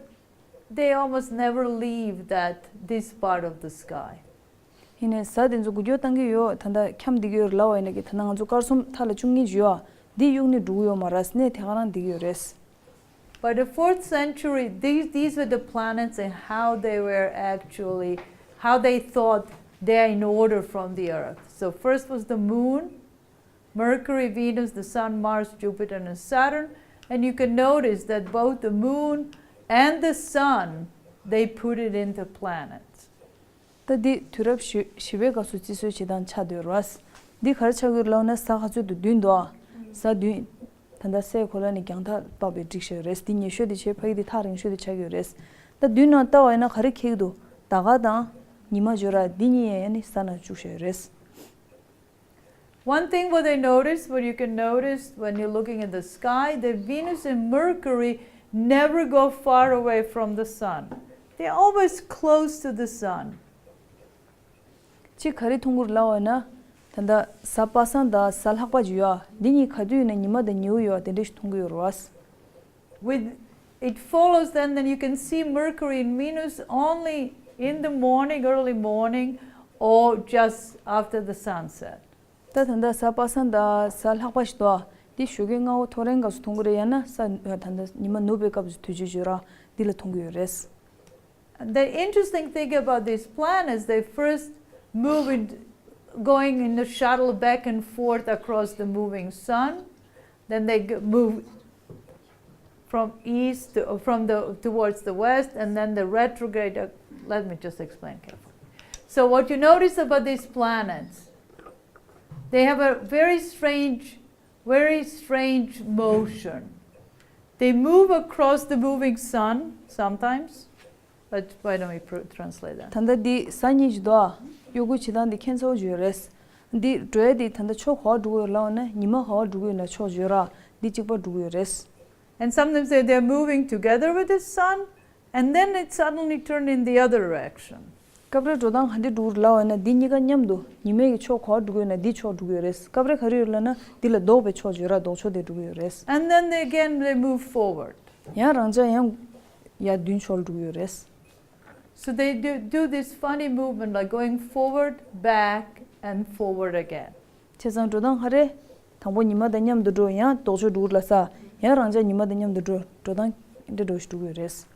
they almost never leave that, this part of the sky. ཡིན་ནའི་གཟའ་དེ་ཚོ་འགུལ་སྐྱོད་བཏང་གི་ཡོད། ད་ལྟ་འཁྱམས་བསྡད་ཀྱི་ཡོད་ལབ་པ་ཡིན་ན་གི། ད་ལྟ་ང་ཚོ་སྐར་གསུམ་མཐའ་ལ་བཅུ་གཉིས་ཡོད་ཨ། འདི་གཡུག་ནས་འགྲོ་གི་ཡོད་མ་རེད། གནས་དེ་ག་རང་བསྡད་ཀྱི་ཡོད་རེད། By the fourth century, these, these were the planets and how they were actually, how they thought they are in order from the earth. So first was the moon, Mercury, Venus, the sun, Mars, Jupiter, and Saturn. And you can notice that both the moon and the sun, they put it into planets. ད་འདི་དུས་རབས་བཞི་བཞི་པའི་སྐབས་སུ་རྩིས་སྲོལ་བྱེད་སྟངས་ཆགས་བསྡད་ཡོད་རེད་བ། འདི་ག་རེ་ཆགས་ཀྱི་ཡོད་ལབ་ན། གཟའ་ག་ཚོད་དུ་བདུན་འདུག་ཨ། གཟའ་བདུན། ད་ལྟ་སའི་གོ་ལ་ནས་རྒྱང་ཐག་དཔག་པའི་སྒྲིག་བཞག་ཡོད་རེད། འདི་ཉེ་ཤོས་དེ་བྱས། ཕ་གི་དེ་ཐག་རིང་ཤོས་དེ་ཆགས་ཀྱི་ཡོད་རེད། ད་མདུན་ནས་ལྟ་བ་ཡིན་ན་ག་རེ་འཁེལ་གྱི་འདུག་ཟླ་སྐར་དང་ཉི་མ་ཡོད་ར། འདི་གཉིས་ཡང་ཡང་ནི་གཟའ་ནང་བཅུག་བཞག་ཡོད་རེད། One thing what I noticed, what you can notice when you're looking in the sky, that Venus and Mercury never go far away from the sun. They're always close to the sun. གཅིག་ག་རེ་མཐོང་གི་ཡོད་ལབ་པ་ན། ད་ལྟ་གཟའ་པ་སངས་དང་གཟའ་ལྷག་པ་ཅིག་ཡོད་ཨ། འདི་གཉིས་ག་དུས་ཡིན་ན་ཉི་མ་དང་ཉི་འོད་ཡོད་ཨ། དེ་འདྲ་ཞིག་མཐོང་གི་ཡོད་རེད་བ། With, it follows then, then you can see Mercury and Venus only in the morning, early morning, or just after the sunset. ད་ད་ལྟ་གཟའ་པ་སངས་དང་གཟའ་ལྷག་པ་ཞིག་འདུག་ཨ། འདི་ཞོགས་ཀའི་སྔ་པོ་ཐོ་རེངས་སྐབས་སུ་མཐོང་གི་རེད། ཡང་ན་གཟའ་ད་ལྟ་ཉི་མ་ནུབ་པའི་སྐབས་སུ་དུས་ཚོད་ཅིག་ཡོད་ར། འདི་ལ་མཐོང་གི་ཡོད་རེད། The interesting thing about these planets, they first move in, going in the shuttle back and forth across the moving sun. Then they g- move from east to, from the towards the west, and then the retrograde. Uh, let me just explain carefully. So what you notice about these planets, they have a very strange, very strange motion. They move across the moving sun sometimes. But why don't we pr- translate that? ད་ལྟ་འདི་གཟའ་གཉིས་ཀྱི་དོ། གཡོ་འགུལ་བྱེད་སྟངས་འདི་ཁྱད་མཚར་པོ་ཅིག་ཡོད་རེད། འདི་འགྲོ་ཡ་འདི་ད་ལྟ་ཕྱོགས་ག་པར་འགྲོ་གི་ཡོད་ལབ་ན། ཉི་མ་ག་པར་འགྲོ་གི་ཡོད་ན་ཕྱོགས་བརྗོད་ར། འདི་གཅིག་པ་འགྲོ་གི་ཡོད་རེད། And sometimes they, they're moving together with the sun, and then it suddenly turned in the other direction. སྐབས་རེ་འགྲོ་སྟངས་ག་འདྲ་འགྲོ་གི་ལབ་ན། འདི་གཉིས་ཀ་མཉམ་དུ་ཉི་མའི་གི་ཕྱོགས་ག་པར་འགྲོ་གི་ཡོད་ན་འདི་ཕྱོགས་འགྲོ་གི་ཡོད་རེད། སྐབས་རེ་ག་རེ་ཡོད་ལབ་ན། འདི་ལ་ལྡོག་པའི་ཕྱོགས་བརྗོད་ར། ལྡོག་ཕྱོགས་དེ་འགྲོ་གི་ཡོད་རེད། And then they again they move forward. ཡང་རང་འཇགས་ཡང་ཡར་མདུན་ཕྱོགས་ལ་འགྲོ་གི་ཡོད་རེད། So they do, do this funny movement, like going forward, back, and forward again. བྱས་ཙང་འགྲོ་སྟངས་ག་རེ། དང་པོ་ཉི་མ་དང་མཉམ་དུ་འགྲོ། ཡང་ལྡོག་ཕྱོགས་འགྲོ་གི་ལབ་ས། ཡང་རང་འཇགས་ཉི་མ་དང་མཉམ་དུ་འགྲོ། འགྲོ་སྟངས་འདི་འདྲ་འགྲོ་གི་ཡོད་རེད།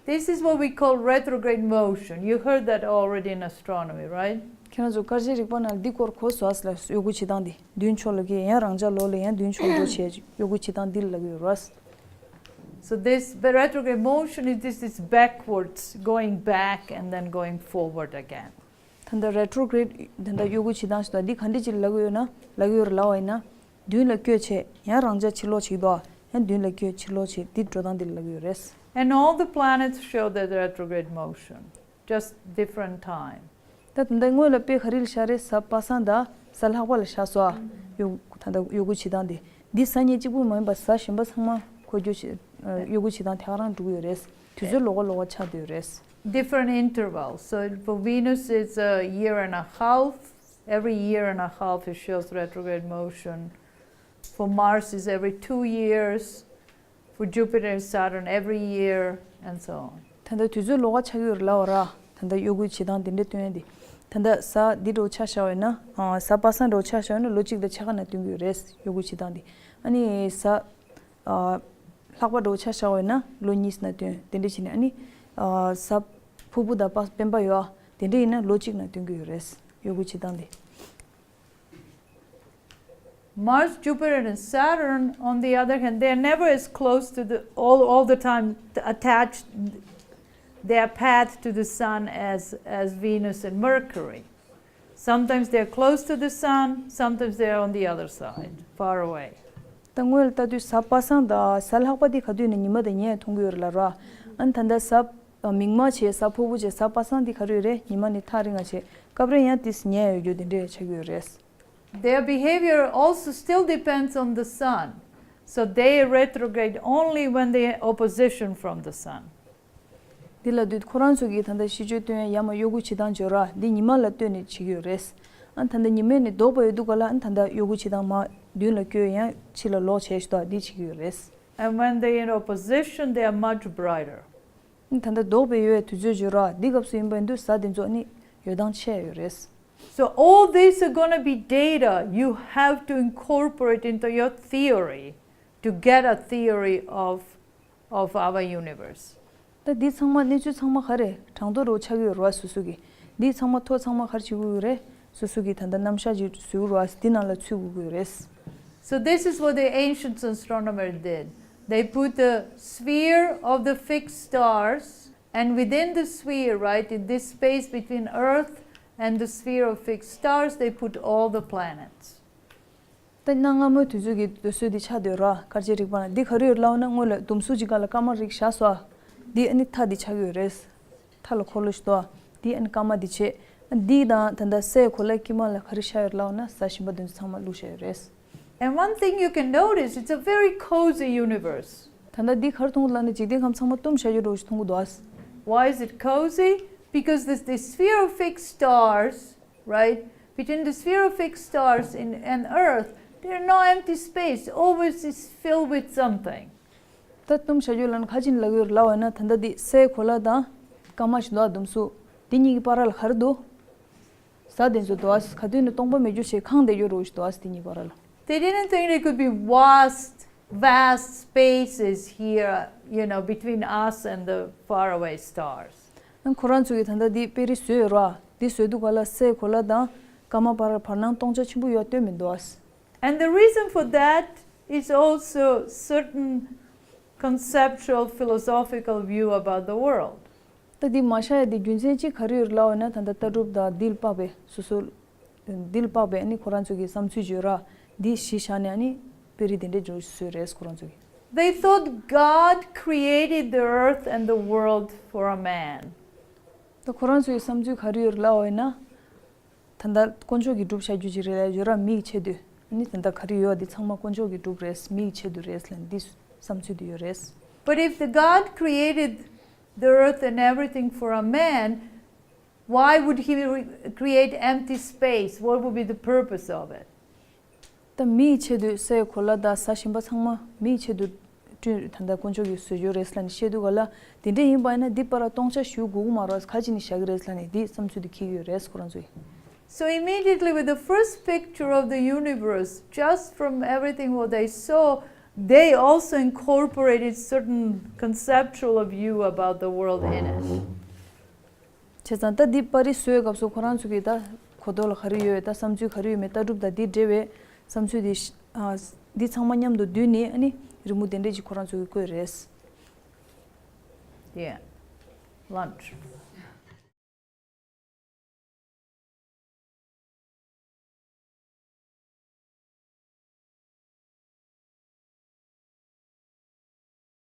This is what we call retrograde motion. You heard that already in astronomy, right? ཁྱེད་རང་ཚོ་སྐར་ཆའི་རིག་པ་ནང་ལ་འདི་སྐོར་གོ་སོང་ལ། གཡོ་འགུལ་བྱེད་སྟངས་འདི་མདུན་ཕྱོགས་ལ་འགྱེལ། ཡང་རང་འཇགས་ལོགས་ལ་ཡང་མདུན་ཕྱོགས་འགྲོ་བྱས། གཡོ་འགུལ་བྱེད་སྟངས་འདི་ལ་ལབ་ཀྱི་ཡོད་རེད། So this retrograde motion is this is backwards, going back and then going forward again. ད་ལྟ་རེ་ཊྲོ་གི་རེཌ། ད་ལྟ་གཡོ་འགུལ་བྱེད་སྟངས་ཤིག་དང་འདི་ག་འདྲ་ཅིག་ལབ་ཀྱི་ཡོད་ན། ལབ་ཀྱི་ཡོད་རེད་ལབ་པ་ཡིན་ན། མདུན་ལ་བསྐྱོད་བྱས་ཡང་རང་འཇགས་ཕྱིར་ལོག་བྱེད་ཀྱི་འདུག་ཡང་མདུན་ལ་བསྐྱོད་ཕྱིར་ལོག་བྱེད། འདི་འགྲོ་སྟངས་འདི་ལ་ལབ་ཀྱི་ཡོད་རེད། And all the planets show that retrograde motion, just different time. ད་ད་ལྟ་སྔོན་ལ་དཔེ་ག་རེ་ལ་བཞག་རེད། གཟའ་པ་སངས་དང་གཟའ་ལྷག་པ་ལ་བཞག་སོང་ཨ། གཡོ་ད་ལྟ་གཡོ་འགུལ་བྱེད་སྟངས་འདི། འདི་གཟའ་ཉིན་གཅིག་པུ་མ་ཡིན་པར་གཟའ་གཞན་པ་ཚང་མ་འགྱུར་བ་བྱེད། གཡོ་འགུལ་བྱེད་སྟངས་དེ་ག་རང་འགྲོ་གི་ཡོད་རེད། དུས་ཚོད་ལོགས་ཀ་ལོགས་ཀ་ཆགས་བསྡད་ཡོད་རེད། Different intervals. So for Venus, it's a year and a half. Every year and a half, it shows retrograde motion. For Mars, it's every two years. For Jupiter and Saturn, every year, and so on. ད་ལྟ་དུས་ཚོད་ལོགས་ཀ་ཆགས་ཀྱི་ཡོད་རེད་ལབ་པ་ར། ད་ལྟ་གཡོ་འགུལ་བྱེད་སྟངས་དེ་འདྲ་སྟོན་ཡ་དེ། ད་ལྟ་གཟའ་འདི་འདྲ་པོ་ཆ་བཞག་པ་ཡིན་ན། ཨ། གཟའ་པ་སངས་འདྲ་པོ་ཆ་བཞག་པ་ཡིན་ན་ལོ་གཅིག་དང་ཕྱེད་ཀ་ནང་སྟོན་གྱི་ཡོད་རེད། གཡོ་འགུལ་བྱེད་སྟངས་དེ། ཨ་ནི་གཟའ། ཨ། ལྷག་པ་འདྲ་པོ་ཆ་བཞག་པ་ཡིན་ན་ལོ་གཉིས་ནང་སྟོན། དེ་འདྲ་བྱས་ནས། ཨ་ནི། ཨ། གཟའ་ཕུར་བུ་དང་པ་སྤེན་པ་ཡོད་ཨ། དེ་འདྲ་ཡིན་ན་ལོ་གཅིག་ནང་སྟོན་གྱི་ཡོད་རེད། གཡོ་འགུལ་བྱེད་སྟངས་དེ། Mars, Jupiter, and Saturn, on the other hand, they are never as close to the all, all the time attached their path to the sun as as Venus and Mercury. Sometimes they are close to the sun, sometimes they are on the other side, far away. ད་སྔོན་ལ་ལྟ་དུས་གཟའ་པ་སངས་དང་གཟའ་ལྷག་པ་འདི་ག་དུས་ནས་ཉི་མ་དང་ཉི་མ་མཐོང་གི་ཡོད་རེད་ལབ་ར། ཨ་ནི་ད་ལྟ་གཟའ། ཨ། མིག་དམར་བྱས། གཟའ་ཕུར་བུ་བྱས། གཟའ་པ་སངས་འདི་ག་རེ་ཡོད་རེད། ཉི་མ་ནས་ཐག་རིང་ང་བྱས། སྐབས་རེ་ཡང་དེ་ཉལ་ཡོད་རྒྱུ་དེ་འདྲ་ཆགས་ཀྱི་ཡོད་རེད། Their behavior also still depends on the sun. So they retrograde only when they opposition from the sun. འདི་ལབ་དུས་ཁོ་རང་ཚོ་གིས་ད་ལྟ་ཤེས་བྱ་སྟོན་ཡ་ཡ་མ་གཡོ་འགུལ་བྱེད་སྟངས་བརྗོད་ར། འདི་ཉི་མ་ལ་ལྟོས་ནས་བྱེད་ཀྱི་ཡོད་རེད། ཨ་ནི་ད་ལྟ་ཉི་མ་ནས་ལྡོག་པ་ཡོད་དུས་ག་ལ། ཨ་ནི་ད་ལྟ་གཡོ་འགུལ་བྱེད་སྟངས་མར་མདུན་ལ་བསྐྱོད། ཡང་ཕྱི་ལ་ལོག་བྱས་ཤིག་དང་འདི་བྱེད་ཀྱི་ཡོད་རེད། And when they in opposition, they are much brighter. ཨ་ནི་ད་ལྟ་ལྡོག་པའི་ཡོད་པའི་དུས་ཚོད་བརྗོད་ར། འདི་སྐབས་སུ་ཡིན་པ་ཡིན་དུས་གཟའ་དེ་ཚོ་ཨ་ནི་ཡོད་སྟངས་ཆེ་ཡོད་རེད། So all these are gonna be data you have to incorporate into your theory to get a theory of of our universe. ད་འདི་ཚང་མ་གནས་ཚུལ་ཚང་མ་ག་རེ་གྲངས་ཐོ་འདྲ་པོ་ཆགས་ཀྱི་ཡོད་རེད་པ། སོ་སོ་གི་འདི་ཚང་མ་ཐོ་ཚང་མ་ག་རེ་བྱེད་དགོས་ཀྱི་རེད། སོ་སོ་གི་ད་ལྟ་རྣམ་གཞག་ཅིག་བཟོ་དགོས་རེད་པ། འདི་ནང་ལ་ཚུད་དགོས་ཀྱི་རེད། So this is what the ancient astronomer did. They put the sphere of the fixed stars, and within the sphere, right, in this space between Earth and the sphere of fixed stars, they put all the planets. ད་གནའ་སྔ་མོའི་དུས་ཚོད་ཀྱི་འདོད་སྲོལ་འདི་ཆགས་བསྡད་ཡོད་རེད་པ། སྐར་ཆའི་རིག་པ་ནང་འདི་ག་རེ་ཡོད་ལབ་ན། སྔོན་ལ་ཟླུམ་གཟུགས་ཅིག་སྒང་ལ་སྐར་མ་རིགས་བཞག་སོང་། འདི་ཨ་ནི་མཐའ་འདི་ཆགས་ཀྱི་ཡོད་རེད། མཐའ་ལ་འཁོར་ལོ་ཞིག་འདུག་འདི་ཨ་ནི་སྐར་མ་འདི་བྱས། འདི་དང་ད་ལྟ་སའི་གོ་ལའི་དཀྱིལ་མ་ལ་ག་རེ་བཞག་ཡོད་ལབ་ན། གཟའ་ཞིམ་པ་འདི་ཚོ་ཚང་མ་བླུགས་བཞག་ཡོད་རེད། And one thing you can notice, it's a very cozy universe. ད་ལྟ་འདི་ག་རེ་མཐོང་གི་ལབ་ན། འཇིག་རྟེན་ཁམས་ཚང་མ་བཏུམས་བཞག་རྒྱུ་འདྲ་པོ་ཞིག་མཐོང་གི་འདུག་ཨ། Why is it cozy? Because this, this sphere of fixed stars, right? Between the sphere of fixed stars in, and Earth, there are no empty space. Always is filled with something. ད་བཏུམས་བཞག་རྒྱུ་ལབ་ན་ག་རེ་བྱས་ནས་ལབ་ཀྱི་ཡོད་རེད་ལབ་པ་ཡིན་ན། ད་ལྟ་འདི་སའི་གོ་ལ་དང་སྐར་མ་ཞིག་འདུག་ཨ། ཟླུམ་གཟུགས་འདི་གཉིས་ཀྱི་བར་ལ་ག་རེ་འདུག་གཟའ་དེ་ཚོ་འདུག་ཨ། ག་དུས་ནས་སྟོང་པ་མེད་རྒྱུ་བྱས་ཁེངས་བསྡད་རྒྱུ་འདྲ་པོ་ཞིག་འདུག་ཨ། དེ་གཉིས་བར་ལ། They didn't think there could be vast, vast spaces here, you know, between us and the faraway stars. ཨ། ཁོ་རང་ཚོ་གིས་ད་ལྟ་འདི་དཔེ་རིས་བཟོས་ཡོད་རེད་པ། འདི་བཟོས་དུས་ག་ལ་སའི་གོ་ལ་དང་སྐར་མ་བར་ལ་བར་སྣང་སྟོང་ཆ་ཆེན་པོ་ཡོད་སྟོན་མི་འདུག་ཨ། And the reason for that is also certain conceptual philosophical view about the world. ད་འདི་མ་ཤར་ཡ་དེ་རྒྱུ་མཚན་གཅིག་ག་རེ་ཡོད་རེད་ལབ་པ་ཡིན་ན། ད་ལྟ་ལྟ་གྲུབ་དང་འདི་ལ་དཔག་པའི་སོ་སོ་འདི་ལ་དཔག་པའི་ཨ་ནི་ཁོ་རང་ཚོ་གི་བསམ་ཚུལ་བརྗོད་ར་འདི་གཞི་བཞག་ནས་ཨ་ནི་དཔེ་རིས་དེ་འདྲས་བརྗོད་བཟོས་རེད་ཁོ་རང་ཚོ་གི། They thought God created the earth and the world for a man. ད་ཁོ་རང་ཚོའི་བསམ་ཚུལ་ག་རེ་ཡོད་རེད་ལབ་པ་ཡིན་ན། ད་ལྟ་དཀོན་མཆོག་གིས་གྲུབ་བཞག་རྒྱུ་ཅིག་རེད་ལབ་ཡོད་ར། མིའི་ཆེད་དུ་ཨ་ནི་ད་ལྟ་ག་རེ་ཡོད་པ་འདི་ཚང་མ་དཀོན་མཆོག་གིས་གྲུབ་རེད། མིའི་ཆེད་དུ་རེད་ལབ་འདི་བསམ་ཚུལ་དེ་ཡོད་རེད། But if the God created the earth and everything for a man, why would he re- create empty space? What would be the purpose of it? ད་མིའི་ཆེད་དུ་སའི་གོ་ལ་དང་ས་གཞན་པ་ཚང་མ་མིའི་ཆེད་དུ་བསྐྲུན། ད་ལྟ་དཀོན་མཆོག་གིས་བཟོས་ཡོད་རེད་ལབ་ནས་བཤད་དུས་ག་ལ། དེ་འདྲ་ཡིན་པ་ཡིན་ན་འདི་པར་སྟོང་ཆ་ཞུ་དགོས་ཀྱི་མ་རེད། ག་ཅི་ནས་བཞག་གི་རེད་ལབ་ནས་འདི་བསམ་ཚུལ་དེ་འཁྱེར་གྱི་ཡོད་རེད་ཁོ་རང་ཚོས། So immediately with the first picture of the universe, just from everything what they saw, they also incorporated certain conceptual view about the world in it. བྱས་ཙང་ད་འདི་པར་རིས་བཟོས་སྐབས་སུ་ཁོ་རང་ཚོ་གིས་ད་གོ་རྟོགས་ལ་ག་རེ་ཡོད། ད་བསམ་ཚུལ་ག་རེ་ཡོད་མེད། ལྟ་གྲུབ་དང་འདི་འབྲེལ་བའི་བསམ་ཚུལ་འདི་ཤ- ཨ་འདི་ཚང་མ་མཉམ་དུ་བསྡུས་ནས་ཨ་ནི་རི་མོ་དེ་འདྲས་ཅིག་ཁོ་རང་ཚོ་གིས་བཀོད་རེད། Yeah. Lunch.